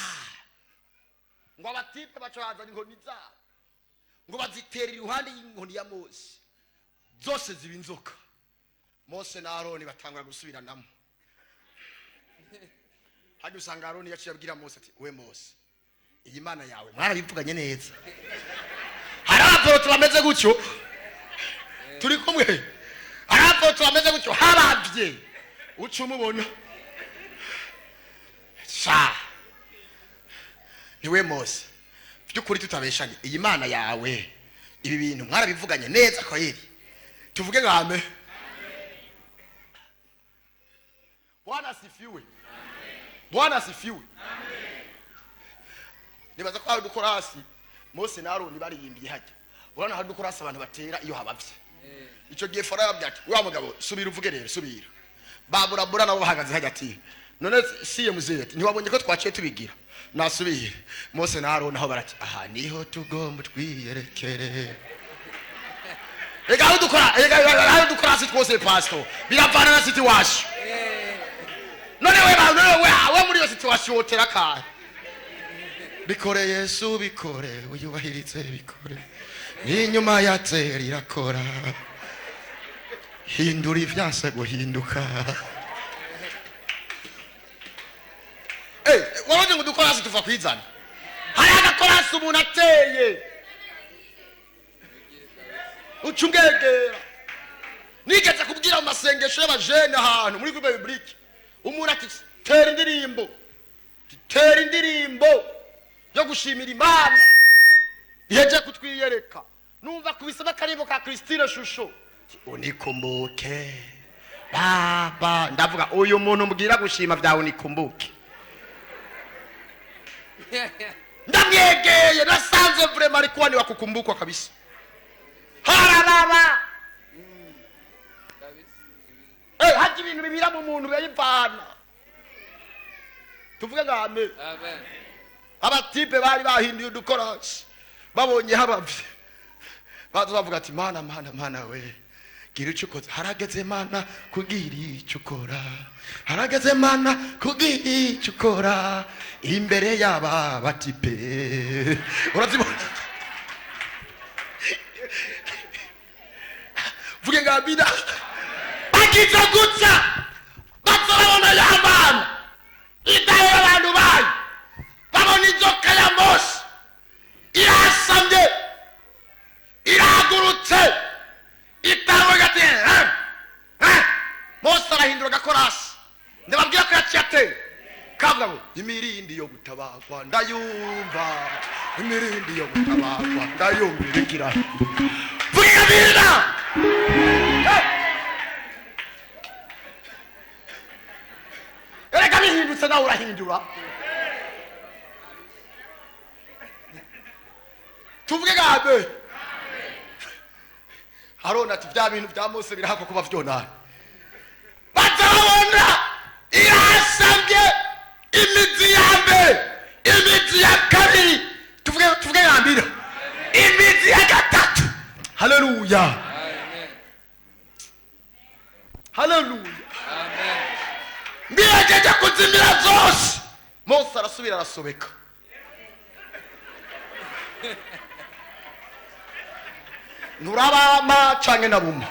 Ngo abatipe baca bazana inkoni zabo, ngo bazitera iruhande y'inkoni ya Mose, zose ziba inzoka. Mose na Aroni batangura gusubiranamo. Hajya usanga Aroni yaciye abwira Mose ati we Mose, iyi Mana yawe mwarabivuganye neza? Hari abaporoto bameze gutyo, turi kumwe? Hari abaporoto bameze gutyo, habavye uca umubona sha. Niwe Mose, by'ukuri tutabeshanye, iyi Mana yawe ibi bintu mwarabivuganye neza kweli? Tuvuge ngo amen. Bwana asifiwe. Bwana asifiwe. Nibaza ko hari dukora hasi Mose na Aroni bariyimbiye hajya. Urabona hari udukorasi abantu batera iyo habavye. Icyo gihe Farawo yababwiye ati: "Wa mugabo, subira uvuge rero, subira." Baburabura nabo bahagaze hagati. None siye muzehe ati: "Ntiwabonye ko twaciye tubigira?" Nasubiye Mose na Aroni aho barati: "Aha niho tugomba twiyerekere." Reka aho dukora, reka aho dukora si twose, pastor, biravana na situation. None we none we muri iyo situation wotera kahe? Bikore Yesu, bikore, wiyubahirize, bikore. Inyuma ya teri irakora, hindura ivyase guhinduka. Eh, wabaze ngo dukorasi tuva kwizana. Hari agakorasi umuntu ateye uca ubwegera. Nigeze kubwira mu masengesho y'abajene ahantu muri groupe biblique, umuntu ati: "Tera indirimbo, tera indirimbo yo gushimira Imana iheje kutwiyereka." Numva kubisaba akarimbo ka Christine Shusho, "Unikumbuke Baba." Ndavuga: "Uyu muntu mbwira gushima byawe unikumbuke." Ndamwegeye, nasanze vraiment alikuwa ni wakukumbukwa kabisa. Hararaba. Kabisa. Eh, hajya ibintu bibira mu muntu birayivana. Tuvuge ngo amen. Amen. Abatipe bari bahinduye udukorasi, babonye habavye, baza bavuga ati: "Mana, Mana, Mana we, gira icyo ukoze. Harageze Mana kugira icyo ukora, harageze Mana kugira icyo ukora imbere y'aba batipe." Urazibona? Vuge ngo amina. Bagize gutya, bazabona ya Mana idahera abantu bayo, babona inzoka ya Mose irasamye, irahagurutse, itangwa gati. "Eh, eh." Mose arahindura agakorasi. Ndababwira ko yaciye ateye kavuga ngo: "Imirindi yo gutabagwa ndayumva, imirindi yo gutabagwa ndayumva irikira." Vuga amina. Eh. Erega bihindutse, nawe urahindura. Tuvuge gabe. Aroni ati: "Bya bintu bya Mose birahakwa kuba vyonana." Bazabona irasabye imizi ya mbere, imizi ya kabiri, tuvuge, tuvuge ya mbere, imizi ya gatatu. Haleluya! Amen. Haleluya! Amen. Mbiregeje kuzimira zose. Mose arasubira arasobeka. Nturabama canke nabuma.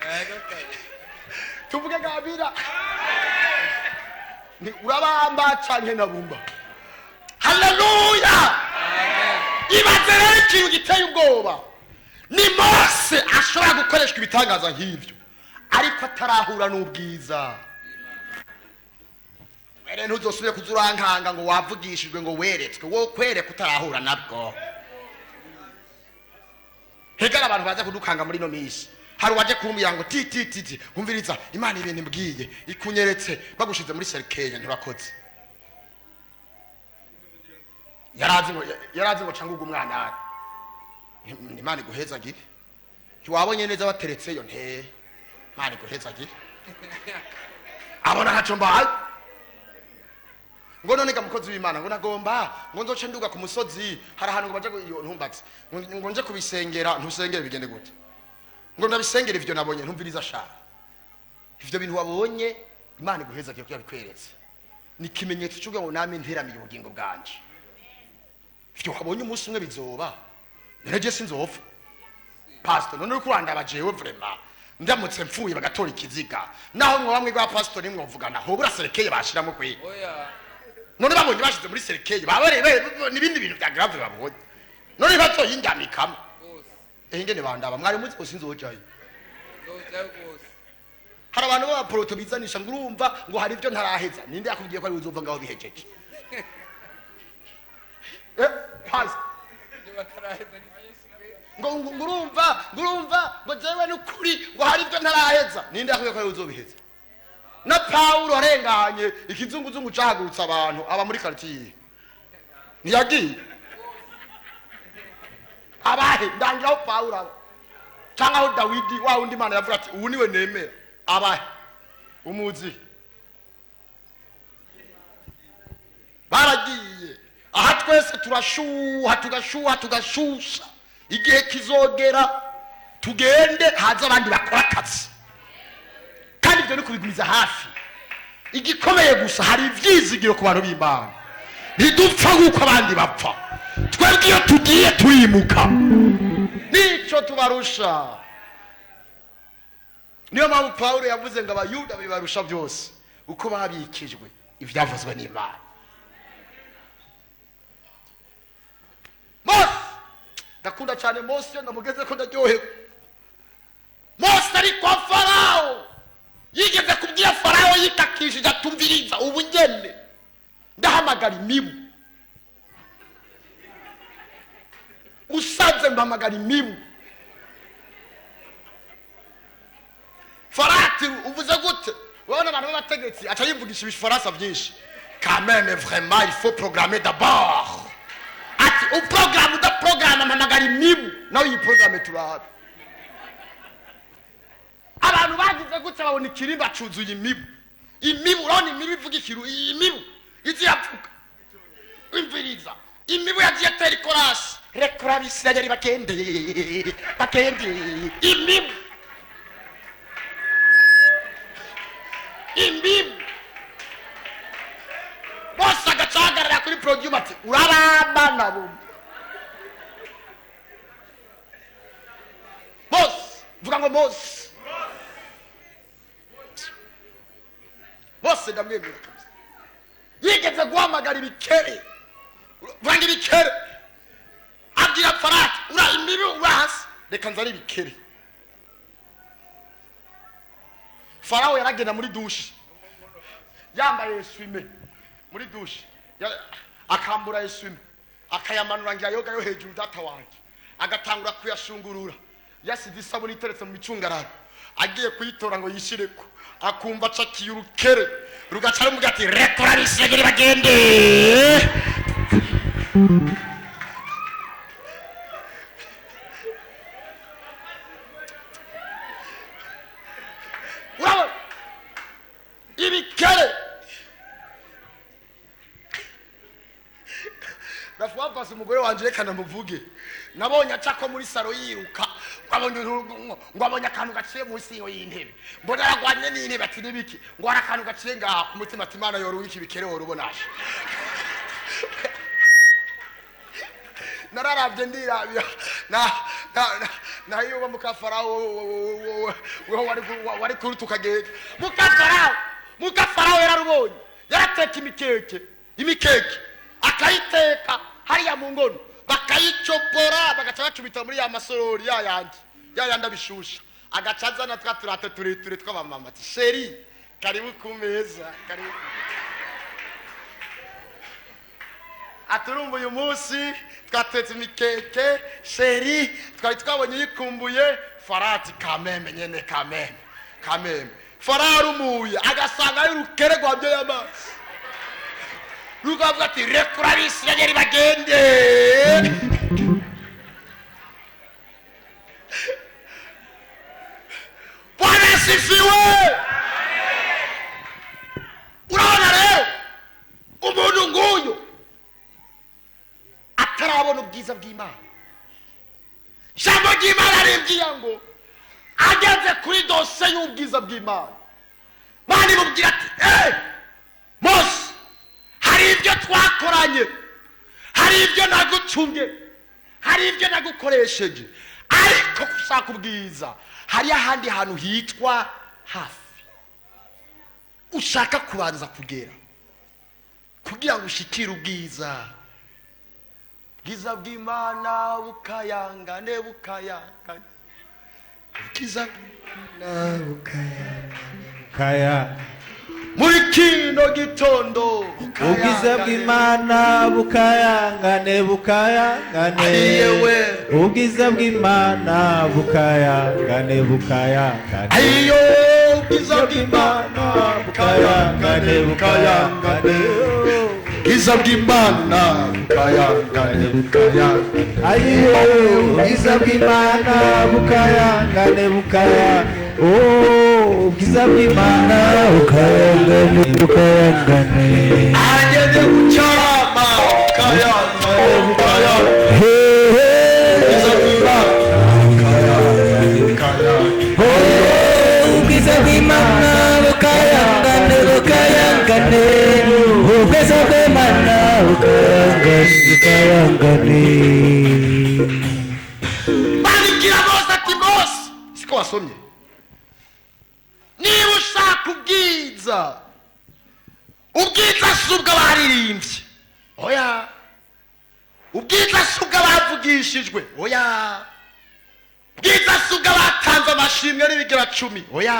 Yego kabisa. Tuvuge gabira ni urabamba canke nabumba. Haleluya! Amen. Ibaze rero, ikintu giteye ubwoba ni Mose ashobora gukoreshwa ibitangaza nk'ibyo ariko atarahura n'ubwiza. Were ntuzosubire kuza urankanga ngo wavugishijwe, ngo weretswe. Wo kwereka utarahura nabwo. Hegara abantu baza kudukanga muri ino minsi. Hari uwaje kumbwira ngo: "Ti ti ti ti, umviriza, Imana ibintu imbwiye ikunyeretse bagushize muri cercueil." Nturakoze. Yarazi ngo canga umwana ari. Imana iguhezagire. Ntiwabonye neza bateretseyo? Nte Imana iguhezagire. Abona ntaco mbaye. Ngo: "None ga mukozi w'Imana," ngo, "nagomba ngo nzoce nduga ku musozi, hari ahantu ngo baje iyo ntumbatse, ngo nje kubisengera." Ntusengere bigende gute? Ngo: "Ndabisengera ivyo nabonye." Ntumviriza shaka, ivyo bintu wabonye, Imana iguhezagire kugira bikweretse, ni ikimenyetso cy'uko ngo name nteramiye ubugingo bwanje. Ivyo wabonye umunsi umwe bizoba. None je sinzopfa, pastor? None uriko urandaba jewe? Vraiment, ndamutse mfuye bagatora ikiziga, naho mwe bamwe bwa pastor nimwovugana, hobura cercueil bashiramo kwe? Oya. None babonye bashize muri cercueil, babarebe n'ibindi bintu bya grave babonye, none bazoyindyamikamo? Rwose. Eh, ingene bandaba, mwari muzi ko sinzojayo? Nzojayo rwose. Hari abantu b'abaporoto bizanisha ngo: "Urumva," ngo, "hari ibyo ntaraheza." Ninde yakubwiye ko ari uzova ngaho bihejeje? Eh, pastor. Ibyo bataraheza ni byinshi pe. Ngo urumva, ngo urumva, ngo jewe n'ukuri, ngo hari ibyo ntaraheza. Ninde yakubwiye ko ari uzobiheza? Na Pawulo arenganye, ikizunguzungu cahagurutse abantu aba muri quartier, ntiyagiye. Abahe? Ndangiraho Pawulo aba cyangwa aho Dawidi wa wundi Imana yavuga ati: "Ubu niwe nemera." Abahe? Umuzi baragiye. Aha twese turashuha, tugashuha, tugashusha. Igihe kizogera tugende, haza abandi bakora akazi. Kandi ibyo ni kubigumiza hafi. Igikomeye gusa, hari ibyizigiro ku bantu b'Imana. Ntidupfa nk'uko abandi bapfa. Twebwe iyo tugiye turimuka, nicyo tubarusha. Niyo mpamvu Pawulo yavuze ngo Abayuda bibarusha byose uko babikijwe ibyavuzwe n'Imana. Mose, ndakunda cyane Mose. Iyo ndamugeze ko ndaryohewe. Mose ari kwa Farawo, yigeze kubwira Farawo yitakishije atumviriza: "Ubu ngende ndahamagara imibu, usanze mpamagara imibu." Farati: "Uvuze gute?" Urabona abantu b'abategetsi, aca yivugisha ibifaransa byinshi. "Quand même, vraiment, il faut programmer d'abord." Ati: "Uporogaramu udaporogaramu, mpamagara imibu." Nawe iyi porogaramu turabe. Abantu bagize gutya, babona ikirimba cuzuye imibu. Imibu, urabona imibu ivuga ikiru. Iyi mibu izi irapfuka. Imviriza, imibu yagiye atera ikorasi: "Rekura Abisirayeli bagende, bagende." Imibu, imibu bose agaca ahagarara kuri podium ati: "Urabamba nabo bose." Vuga ngo Mose. Bose ndamwemera kabisa. Yigeze guhamagara ibikere. Vuga ngo ibikere. Abwira Farati: "Ura imibi urahasi, reka nzane ibikere." Farawo yaragenda muri douche yambaye essuie-main, muri douche akambura essuie-main, akayamanura ngira yoga yo hejuru. Data wanjye, agatangura kuyashungurura, yasize isabune iteretse mu micungararo, agiye kuyitora ngo yishireko, akumva acakiye urukere, rugaca rumubwira ati: "Rekura Abisirayeli bagende." Urabona ibikere. Ndafuwapasi umugore wanje, reka namuvuge. Nabonye acako muri salon yiruka, ngo abonye akantu gaciye munsi iyo y'intebe. Mbona aragwanye n'intebe. Ati: "Nibiki?" Ngo hari akantu gaciye ngaha. Ku mutima ati: "Imana yorubika ibikere worubonaje." Nararabye, ndirabya na na muka Farawo weho wari kuri tukagenda. Muka Farawo, muka Farawo yararubonye. Yarateka imikeke, imikeke akayiteka hariya mu ngono, bakayicopora, bagaca bacubita muri ya masorori ya yandi, ya yandi abishusha. Agaca azana twa turate tureture tw'abamama, ati: "Chéri, karibu ku meza, karibu." Aturumva: "Uyu munsi twatetse imikeke, chéri, twari twabonye yikumbuye." Farati: "Kameme nyene, kameme, kameme." Fararumuye, agasanga ari urukere rwabyoye amazi, rukavuga ati: "Rekura Abisirayeli bagende." Bwana asifiwe. Urabona rero, umuntu nguyu atarabona ubwiza bw'Imana, ijambo ry'Imana rimbwiye ngo ageze kuri dosiye y'ubwiza bw'Imana, Mana imubwira ati: "Eh, Mose, hari ibyo twakoranye, hari ibyo nagucunge, hari ibyo nagukoresheje, ariko gushaka ubwiza, hari ahandi hantu hitwa hafi ushaka kubanza kugera kugira ngo ushikire ubwiza." Bwiza bw'Imana bukayangane, bukayangane, ubwiza Kaya. Muri kino gitondo. Ubwiza bw'Imana bukayangane, bukayangane. Ayiyewe. Ubwiza bw'Imana bukayangane, bukayangane. Ayiyo, ubwiza bw'Imana bukayangane, bukayangane. Ubwiza bw'Imana bukayangane, bukayangane. Ayiye, ubwiza bw'Imana bukayangane, bukaya, oh, ubwiza bw'Imana bukayangane, bukayangane. Ageze gucyama, bukayangane, bukayangane. Ubwiza bw'Imana bukayangane, bukayangane. Ubwiza bw'Imana bukayangane, bukayangane. Ubwiza bw'Imana bukayangane, bukayangane. Babibwira Mose ati: "Mose, siko wasomye? Niba ushaka ubwiza, ubwiza si ubw'abaririmbye, oya. Ubwiza si ubw'abavugishijwe, oya. Ubwiza si ubw'abatanze amashimwe n'ibigira cumi, oya.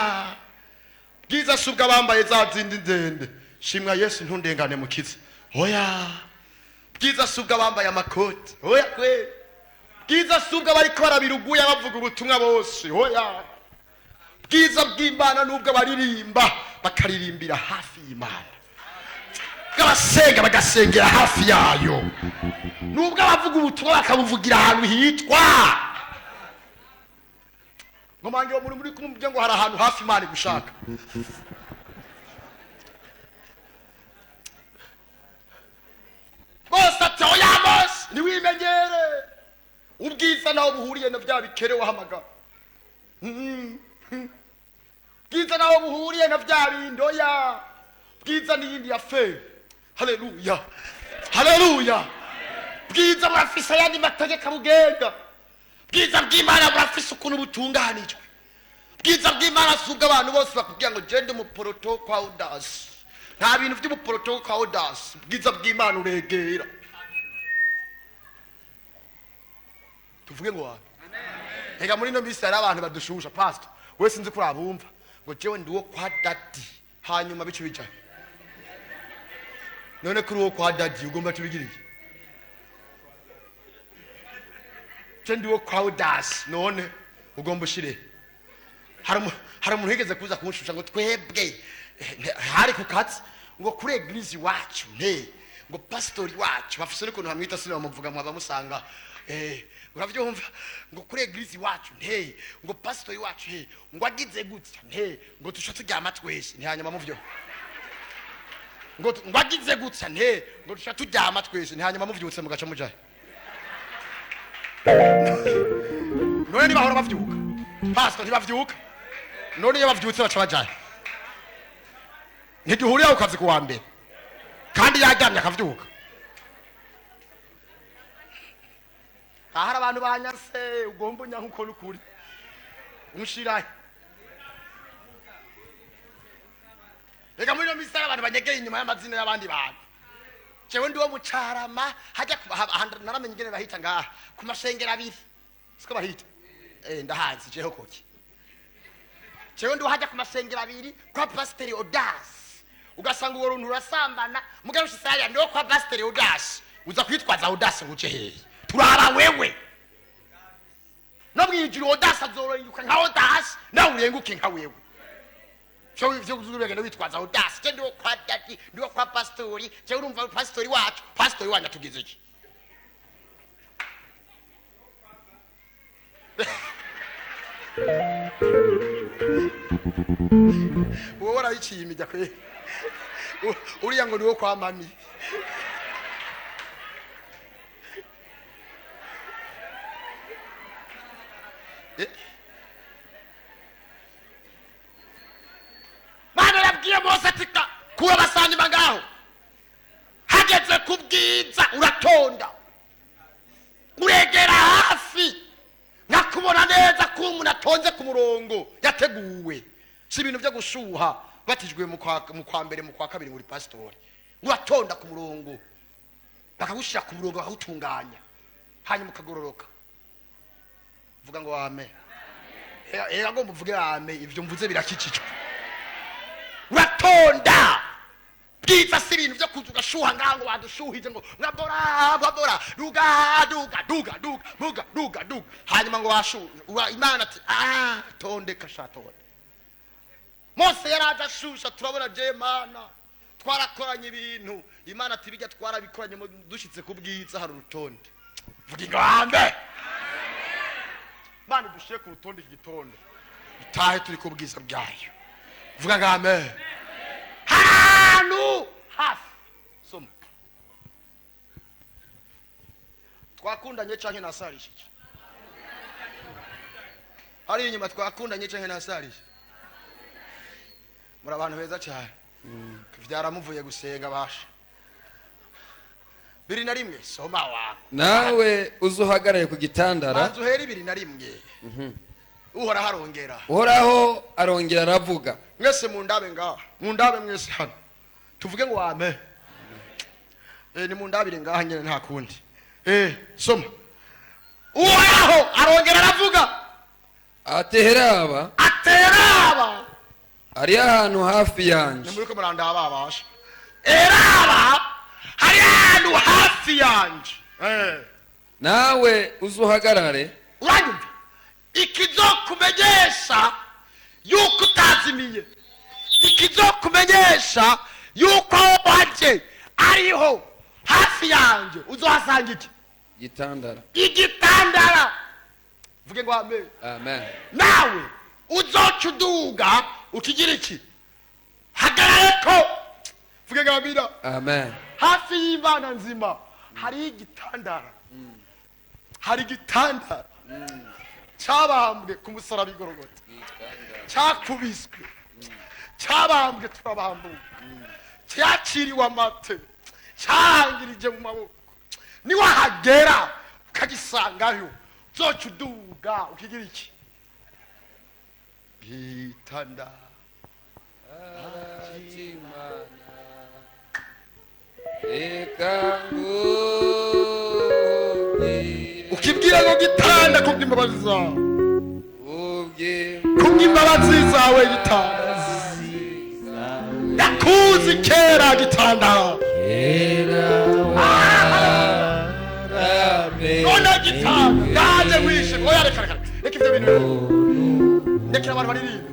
Bwiza si ubw'abambaye za zindi ndende, shimwa Yesu ntundengane mukiza, oya. Bwiza si ubw'abambaye amakoti, oya kwe. Bwiza si ubw'abariko barabiruguya bavuga ubutumwa bose, oya. Bwiza bw'Imana n'ubwo abaririmba bakaririmbira hafi y'Imana, bw'abasenga bagasengera hafi yayo, nubwo abavuga ubutumwa bakabuvugira ahantu hitwa ngo mange muri kumubwira ngo hari ahantu hafi Imana igushaka." Bose ati: "Oya Mose, ntiwimenyere. Ubwiza naho buhuriye na bya bikere wahamagara. Bwiza naho buhuriye na bya bindi, oya. Bwiza n'iyindi ya fe. Haleluya, haleluya! Bwiza burafise ayandi mategeko abugenga. Bwiza bw'Imana burafise ukuntu butunganijwe. Bwiza bw'Imana si ubwo abantu bose bakubwira ngo genda umuporoto kwa udasi. Nta bintu by'umuporoto kwa udasi. Bwiza bw'Imana uregera." Tuvuge ngo wame. Reka, muri ino minsi hari abantu badushusha. Pastor, we sinzi ko urabumva ngo jewe ndi uwo kwa daddy, hanyuma bice bijaye. None kuri uwo kwa daddy ugomba tubigiriye? Je ndi uwo kwa udasi, none ugomba ushire? Hari umuntu wigeze kuza kunshusha ngo twebwe hari ku kazi, ngo kuri église iwacu nte, ngo pastori wacu bafise n'ukuntu bamwita, sinabamuvuga mwaba musanga, uravyumva, ngo kuri église iwacu nte, ngo pastori wacu he, ngo agize gutya nte, ngo tuca turyama twese. Ntihanyuma muvyo ngo agize gutya nte, ngo tuca turyama twese. Ntihanyuma muvyutse mugaca mujahe? None ntibahora bavyuka, pastor? Ntibavyuka? None iyo bavyutse baca bajahe? Ntiduhurira ku kazi kuwa mbere kandi yaryamye akavyuka? Ahari abantu banyase, ugomba unyanka uko n'ukuri unshirahe. Reka, muri ino minsi hari abantu banyegeye inyuma y'amazina y'abandi bantu. Jewe ndi wo mucarama hajya naramenye ingene bahita ngaha ku mashengero abiri, siko bahita? Ndahazi jeho koki. Jewe ndi hajya ku mashengero abiri kwa Pasiteri Odas. Ugasanga uwo runtu urasambana, mugabo ushitse hariya, ndiwo kwa Pasiteri Odas. Uza kwitwaza Odas ngo uce hehe? Turaba wewe no mwijuru. Odas azorenguka nka Odas, nawe urenguke nka wewe. Cyo ivyo uzurugenda witwaza Odas, je ndiwo kwa daddy, ndiwo kwa pastori, je urumva pastori wacu, pastori wanyu atugeze iki? Wowe warayiciye imijya kwe. Uriya ngo niwo kwa mami. Mana yabwiye Mose ati: "Kura abasanyuma ngaho. Hageze ku bwiza uratonda, uregera hafi, nkakubona neza ko umuntu atonze ku murongo yateguwe. Si ibintu byo gushuha batijwe mu kwa mbere, mu kwa kabiri, muri pasitori. Uratonda ku murongo, bakagushyira ku murongo, bakawutunganya, hanyuma ukagororoka." Vuga ngo ame. Era ngo muvuge ame. Ibyo mvuze birakikijwe. Uratonda. Bwiza si ibintu byo kuza ugashuha ngaho ngo badushuhije, ngo mwabora mwabora, duga duga duga duga duga duga duga, hanyuma ngo washu Imana ati: "Ah, tondeka sha, tonda." Mose yaraje ashusha: "Turabona je Mana." Twarakoranye ibintu, Imana ati bijya twarabikoranye, dushitse ku bwiza hari urutonde. Vuga ingambe, Imana dushire ku rutonde iki gitondo, dutahe turi ku bwiza bwayo. Vuga ngo amen. Hantu hafi, soma. Twakundanye canke nasarishije? Hari inyuma, twakundanye canke nasarishije? Muri abantu beza cyane. Vyaramuvuye gusenga basha. 21, soma wa. Nawe uzuhagarare ku gitandara. Banza uhere 21. Uhoraho arongera. Uhoraho arongera aravuga. Mwese mundabe ngaha, mundabe mwese hano, tuvuge ngo amen. Ni mundabire ngaha nyene, nta kundi. Soma. Uhoraho arongera aravuga. Ateheraba. Ateraba. Ari ahantu hafi yanjye. Nimuriko murandaba abasha. Eraba, hari ahantu hafi yanje. Nawe uzuhagarare. Uranyumva? Ikizokumenyesha yuko utazimiye, ikizokumenyesha yuko aho waje ariho hafi yanje, uzohasanga iki? Gitandara. Igitandara. Vuge ngo amen. Amen. Nawe uzoca uduga ukigira iki? Hagarare ko. Vuge ngo amina. Amen. Hafi y'Imana nzima hari igitandara, hari igitandara cyabambwe ku musaraba igorogota, cyakubiswe, cyabambwe turabambuka, cyakiriwe amate, cyarangirije mu maboko. Niwahagera ukagisangayo, uzoca uduga ukigira iki? Gitanda. Reka ngubwire. Ukibwira ngo gitanda, kubw'imbabazi zawe, Ubwire. kubw'imbabazi zawe gitanda, ndakuzi kera gitanda. Kera warame. None gitanda ndaje wishe. Oya, reka, reka, reka ivyo bintu, ndekera abantu baririmbe.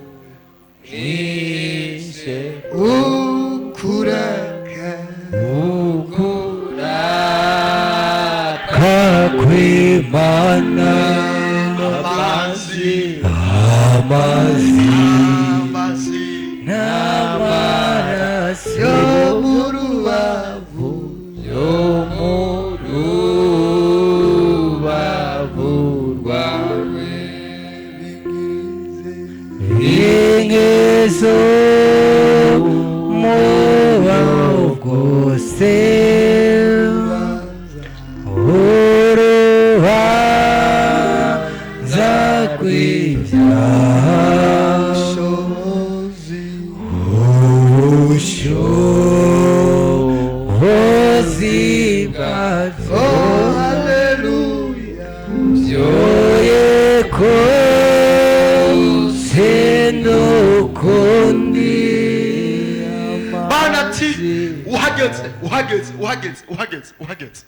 Nishe. Ukuraka. Ukuraka. Kakwimana. Amazi. Amazi. Amazi. N'amaraso. Yo mu rubavu. Yo mu rubavu rwawe. Ingeso mubaho bwose, urubanza rw'ibyaha, Ubushobozi. Ubushobozi bwabyo. Oh, haleluya. Byoye ko sendukundi. Bana ati uhageze, uhageze, uhageze, uhageze, uhageze,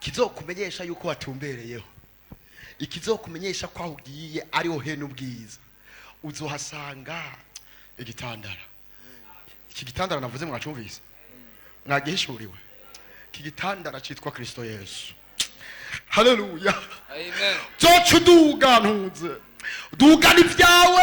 kizokumenyesha yuko watumbereyeho, ikizokumenyesha ko aho ugiye ariho hene ubwiza, uzohasanga igitandara. Iki gitandara navuze mwacumvise, mwagihishuriwe. Iki gitandara cyitwa Kristo Yesu. Haleluya. Amen. Zoca uduga ntuze udugana ibyawe,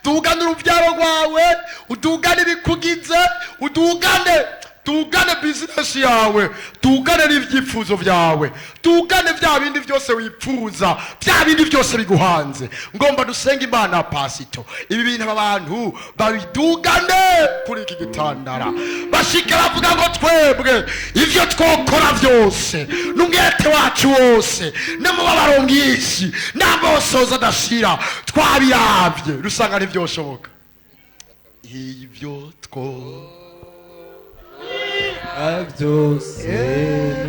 udugane urubyaro rwawe, udugane ibikugize, udugane, tugane bizinesi yawe, tugane n'ibyifuzo byawe, tugane bya bindi byose wifuza, bya bindi byose biguhanze. Ngomba dusenge Imana, pasito, ibi bintu aba bantu babidugane kuri iki gitandara, bashike bavuga ngo twebwe ibyo twokora byose n'umwete wacu wose n'umubabaro mwinshi n'amosozi adashira twabiravye, rusanga ntibyoshoboka ibyo two Byose.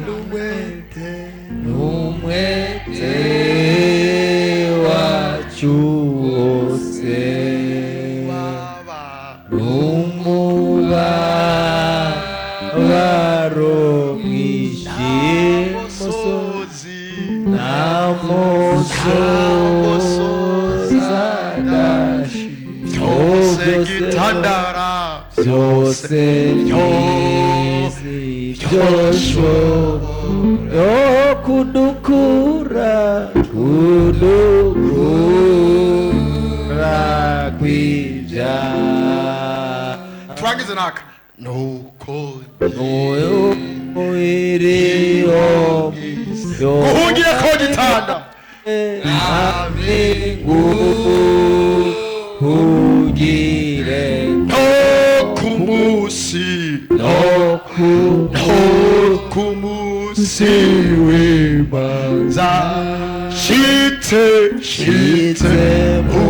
N'umwete. N'umwete wacu wose. Baba. N'umubabaro mwinshi. N'amosozi. N'amosozi adashira. Byose gitandara. Byose byoshoboye kudukura kw'ibyaha. Turangize naka nuko iriho guhungira ko gitanda. Nguhungire no ku munsi no ku no ku munsi w'imanza shitse shitse mu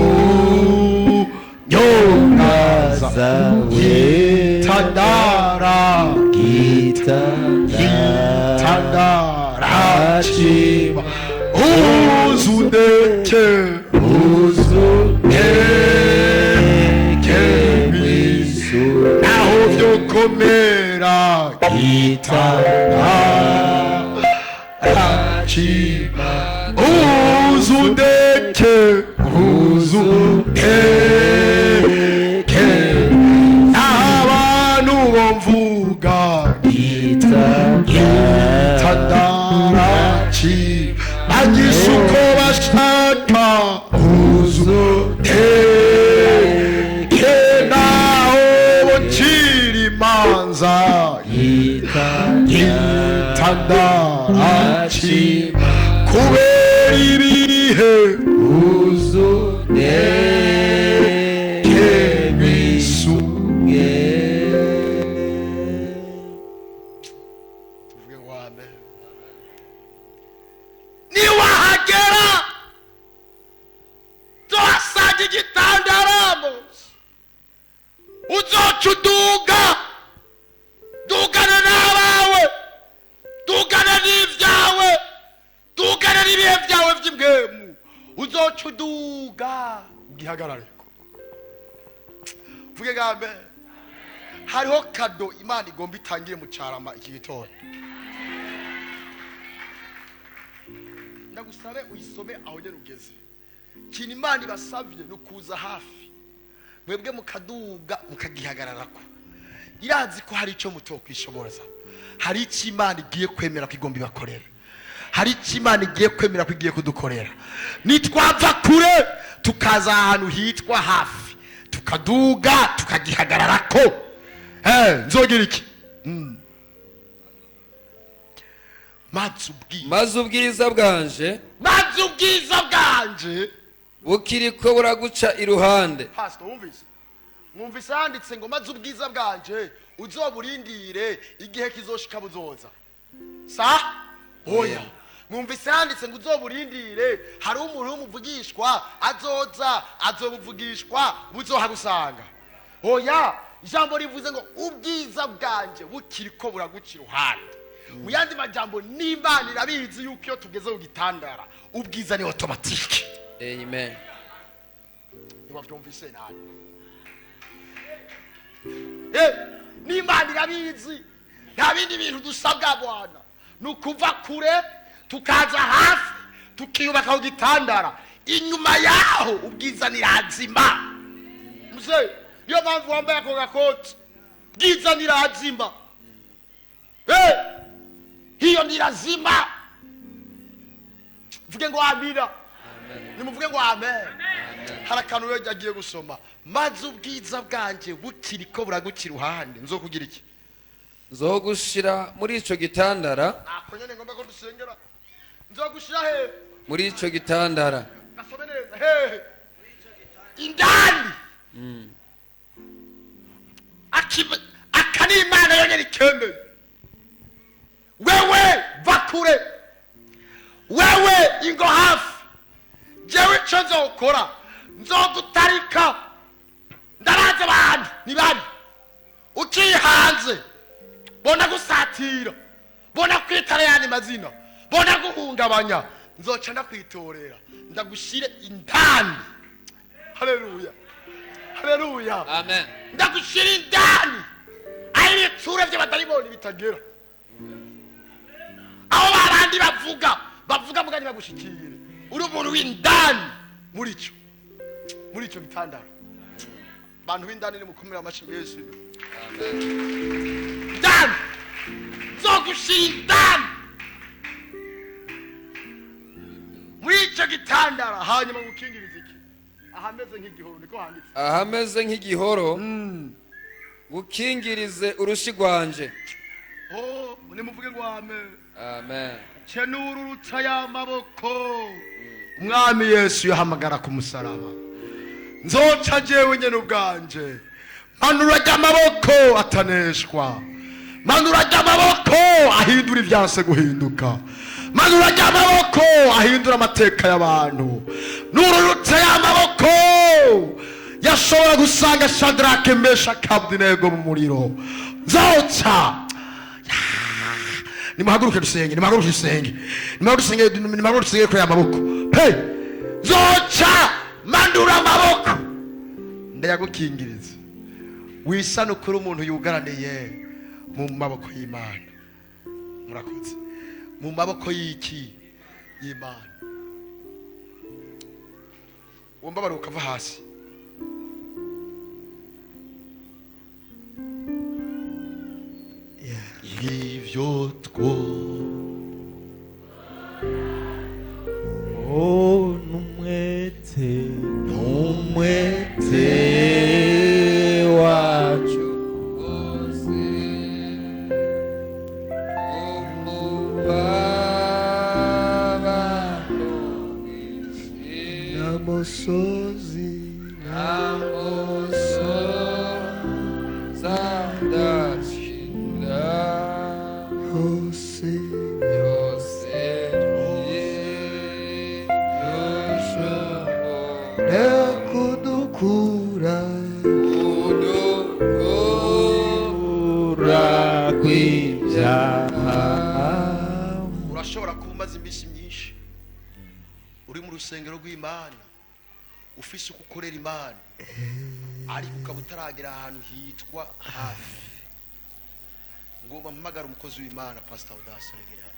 nyongaza zawe gitandara gitandara cima uzundeke uzundeke mwisu naho vyokomera gitandara cima uzundeke uzundeke abantu bomvuga gitandara cima bagisha uko bashaka uzundeke naho bocira imanza gitandara cima kubera ibihe uzundeke bisu tuvuge ngo amen. Niwahagera tuhasanga igitandaramo, uzoca uduga, dugane n'abawe, dugane n'ibyawe, dugane n'ibihe byawe by'imbwemu, uzoca uduga ugihagarareko. Vuge ngo amen. Hariho cadeau Imana igomba itangire mu Carama iki gitondo. Ndagusabe uyisome aho nyene ugeze. Ikintu Imana ibasavye ni ukuza hafi, mwebwe mukaduga mukagihagararako. Irazi ko hari icyo mutokwishoboza, hari icyo Imana igiye kwemera ko igomba ibakorera, hari icyo Imana igiye kwemera ko igiye kudukorera. Nitwava kure tukaza ahantu hitwa hafi, tukaduga tukagihagararako. Nzogira iki? Maze ubwiza Maze ubwiza bwanje maze ubwiza bwanje bukiriko buraguca iruhande. Pastor, wumvise? Mwumvise handitse ngo maze ubwiza bwanje uzoburindire igihe kizoshika buzoza? Sa oya. Mwumvise handitse ngo uzoburindire, hari umuntu w'umuvugishwa azoza, azobuvugishwa buzohagusanga? Oya. Ijambo rivuze ngo ubwiza bwanje bukiriko buraguca iruhande. Mu yandi majambo, n'Imana irabizi yuko iyo tugeze ku gitandara ubwiza ni automatique. Amen. Ntiwabyumvise nabi. N'Imana irabizi, nta bindi bintu dusabwa bwana, ni ukuva kure tukaza hafi, tukiyubaka ku gitandara. Inyuma yaho ubwiza ni lazima. Mzee, niyo mpamvu wambaye ako gakoti, bwiza ni lazima. Hiyo ni lazima. Mvuge ngo amina. Nimuvuge ngo amen. Hari akantu rero agiye gusoma: maze ubwiza bwanjye bukiriko buraguca iruhande, nzokugira iki? Nzogushira muri ico gitandara. Ako nyene ngomba ko dusengera. Nzogushira he? Muri ico gitandara. Nasome neza. Hehe? Indani. Aka ni Imana yonyene ikemeye. Wewe va kure, wewe ingo hafi, jewe ico nzokora nzogutarika. Ndaraza abantu ni babi, uciye hanze bona gusatira, bona kwitara yandi mazina, bona guhungabanya, nzoca ndakwitorera ndagushire indani. Haleluya, haleluya! Amen. Ndagushira indani aho ibitsure by'abadayimoni bitagera, aho babandi bavuga bavuga mugani bagushikire. Uri umuntu w'indani muri ico gitandaro. Bantu b'indani nimukomere amashyi Yesu. Indani, nzogushira indani muri icyo gitandara, hanyuma ngukingirize iki? Ahameze nk'igihoro, niko handitse. Ahameze nk'igihoro, gukingirize urushi rwanje. Oh, nimuvuge ngo amen. Amen. Kenururutsa ya maboko Umwami Yesu yahamagara ku musaraba. Nzoca jewe nyene ubwanje manura ry'amaboko ataneshwa, manura ry'amaboko ahindura ibyanse guhinduka, manura ry'amaboko ahindura amateka y'abantu. Nururutse y'amaboko yashobora gusanga Shadrake, Meshaki, Abedenego mu muriro. Nzoca. Nimuhaguruke dusenge, nimuhaguruke dusenge, nimuhaguruke dusenge, nimuhaguruke dusenge kuri aya maboko. Hey, nzoca mandura amaboko ndayagukingiriza. Wisana ukuri umuntu yugaraniye mu maboko y'Imana. Murakoze. Mu maboko y'iki? Y'Imana. Wumva ukava hasi. Ibyo two Oh, n'umwete, n'umwete wacu Wose umubabaro mwinshi, N'amusozi, n'amusozi adashira, hose, byose by'ibyo kudukura kudukura kw'ibyaha. Urashobora kuba umaze iminsi myinshi uri mu rusengero rw'Imana, ufise uko ukorera Imana, ariko ukaba utaragera ahantu hitwa hafi. Ngomba mpamagara umukozi w'Imana, Pastor Audace, yegere hano.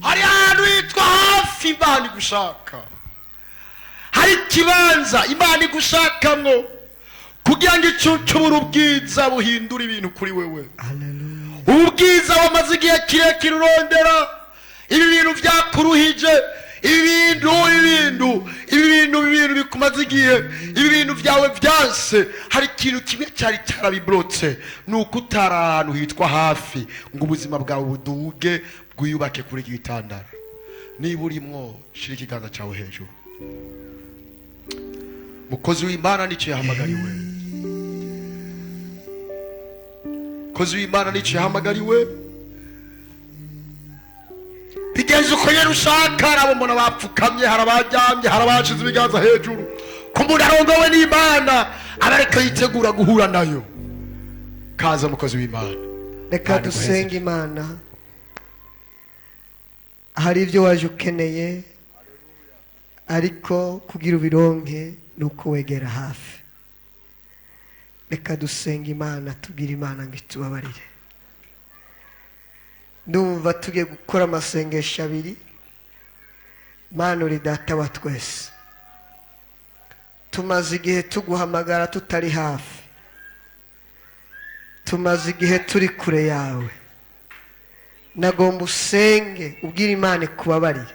Hari ahantu hitwa hafi Imana igushaka, hari ikibanza Imana igushakamwo kugira ngo icucubure ubwiza buhindure ibintu kuri wewe. Haleluya. Ubwiza wamaze igihe kirekire urondera, ibi bintu byakuruhije, ibi bintu, ibi bintu, ibi bintu, ibi bintu bikumaze igihe, ibi bintu byawe byanse, hari ikintu kimwe cyari cyarabiburotse, ni uko utari ahantu hitwa hafi ngo ubuzima bwawe buduge, bwiyubake kuri iki gitandara. Niba urimwo, shira ikiganza cyawe hejuru. Mukozi w'Imana nicyo yahamagariwe, mukozi w'Imana nicyo yahamagariwe. Bigenze uko nyine ushaka. Hari abo mbona bapfukamye, hari abaryamye, hari abashize ibiganza hejuru. Ku muntu arongowe n'Imana aba ariko yitegura guhura nayo. Kaza, mukozi w'Imana. Reka Kandi dusenge Imana. Hari ibyo waje ukeneye, ariko kugira ubironke ni uko wegera hafi. Reka dusenge Imana, tubwire Imana ngo itubabarire. Ndumva tugiye gukora amasengesho abiri. Mana, uri Data wa twese. Tumaze igihe tuguhamagara tutari hafi, tumaze igihe turi kure yawe. Nagomba usenge, ubwire Imana ikubabarire.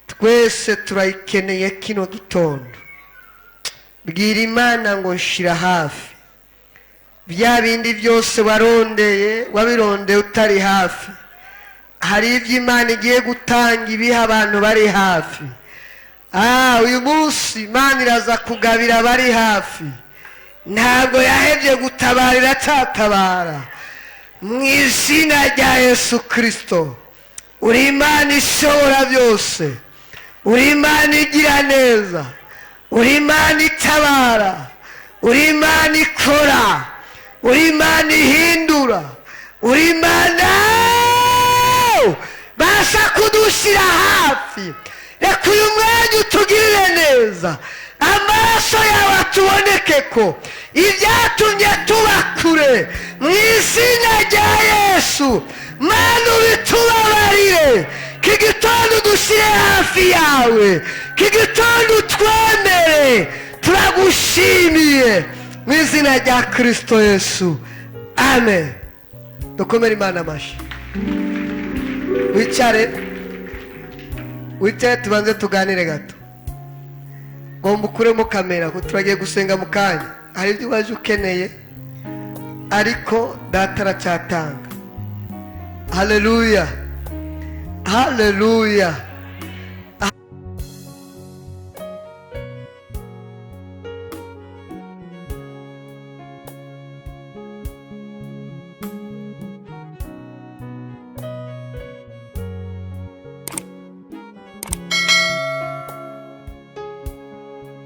Twese turayikeneye kino gitondo. Bwira Imana ngo nshira hafi. Bya bindi byose warondeye, wabirondeye utari hafi. Hari ibyo Imana igiye gutanga, ibiha abantu bari hafi. Ah, uyu munsi Imana iraza kugabira abari hafi. Ntabwo yahebye gutabara, iracyatabara. Mu izina rya Yesu Kirisito, uri Imana ishobora byose, uri Imana igira neza, uri Imana itabara, uri Imana ikora, uri Imana ihindura, uri Imana basha kudushyira hafi. Reka uyu mwanya utugirire neza, amaraso yawe atuboneke ko ibyatumye tuba kure. Mu izina rya Yesu, Mana, ubitubabarire. Iki gitondo dushyire hafi yawe, iki gitondo twemere. Turagushimiye. Mu izina rya Kirisito Yesu, amen. Dukomere Imana amashyi. Wicare, wicare, tubanze tuganire gato. Ngomba ukuremo kamera kuko turagiye gusenga mu kanya. Hari ibyo waje ukeneye, ariko Data aracyatanga. Haleluya, haleluya.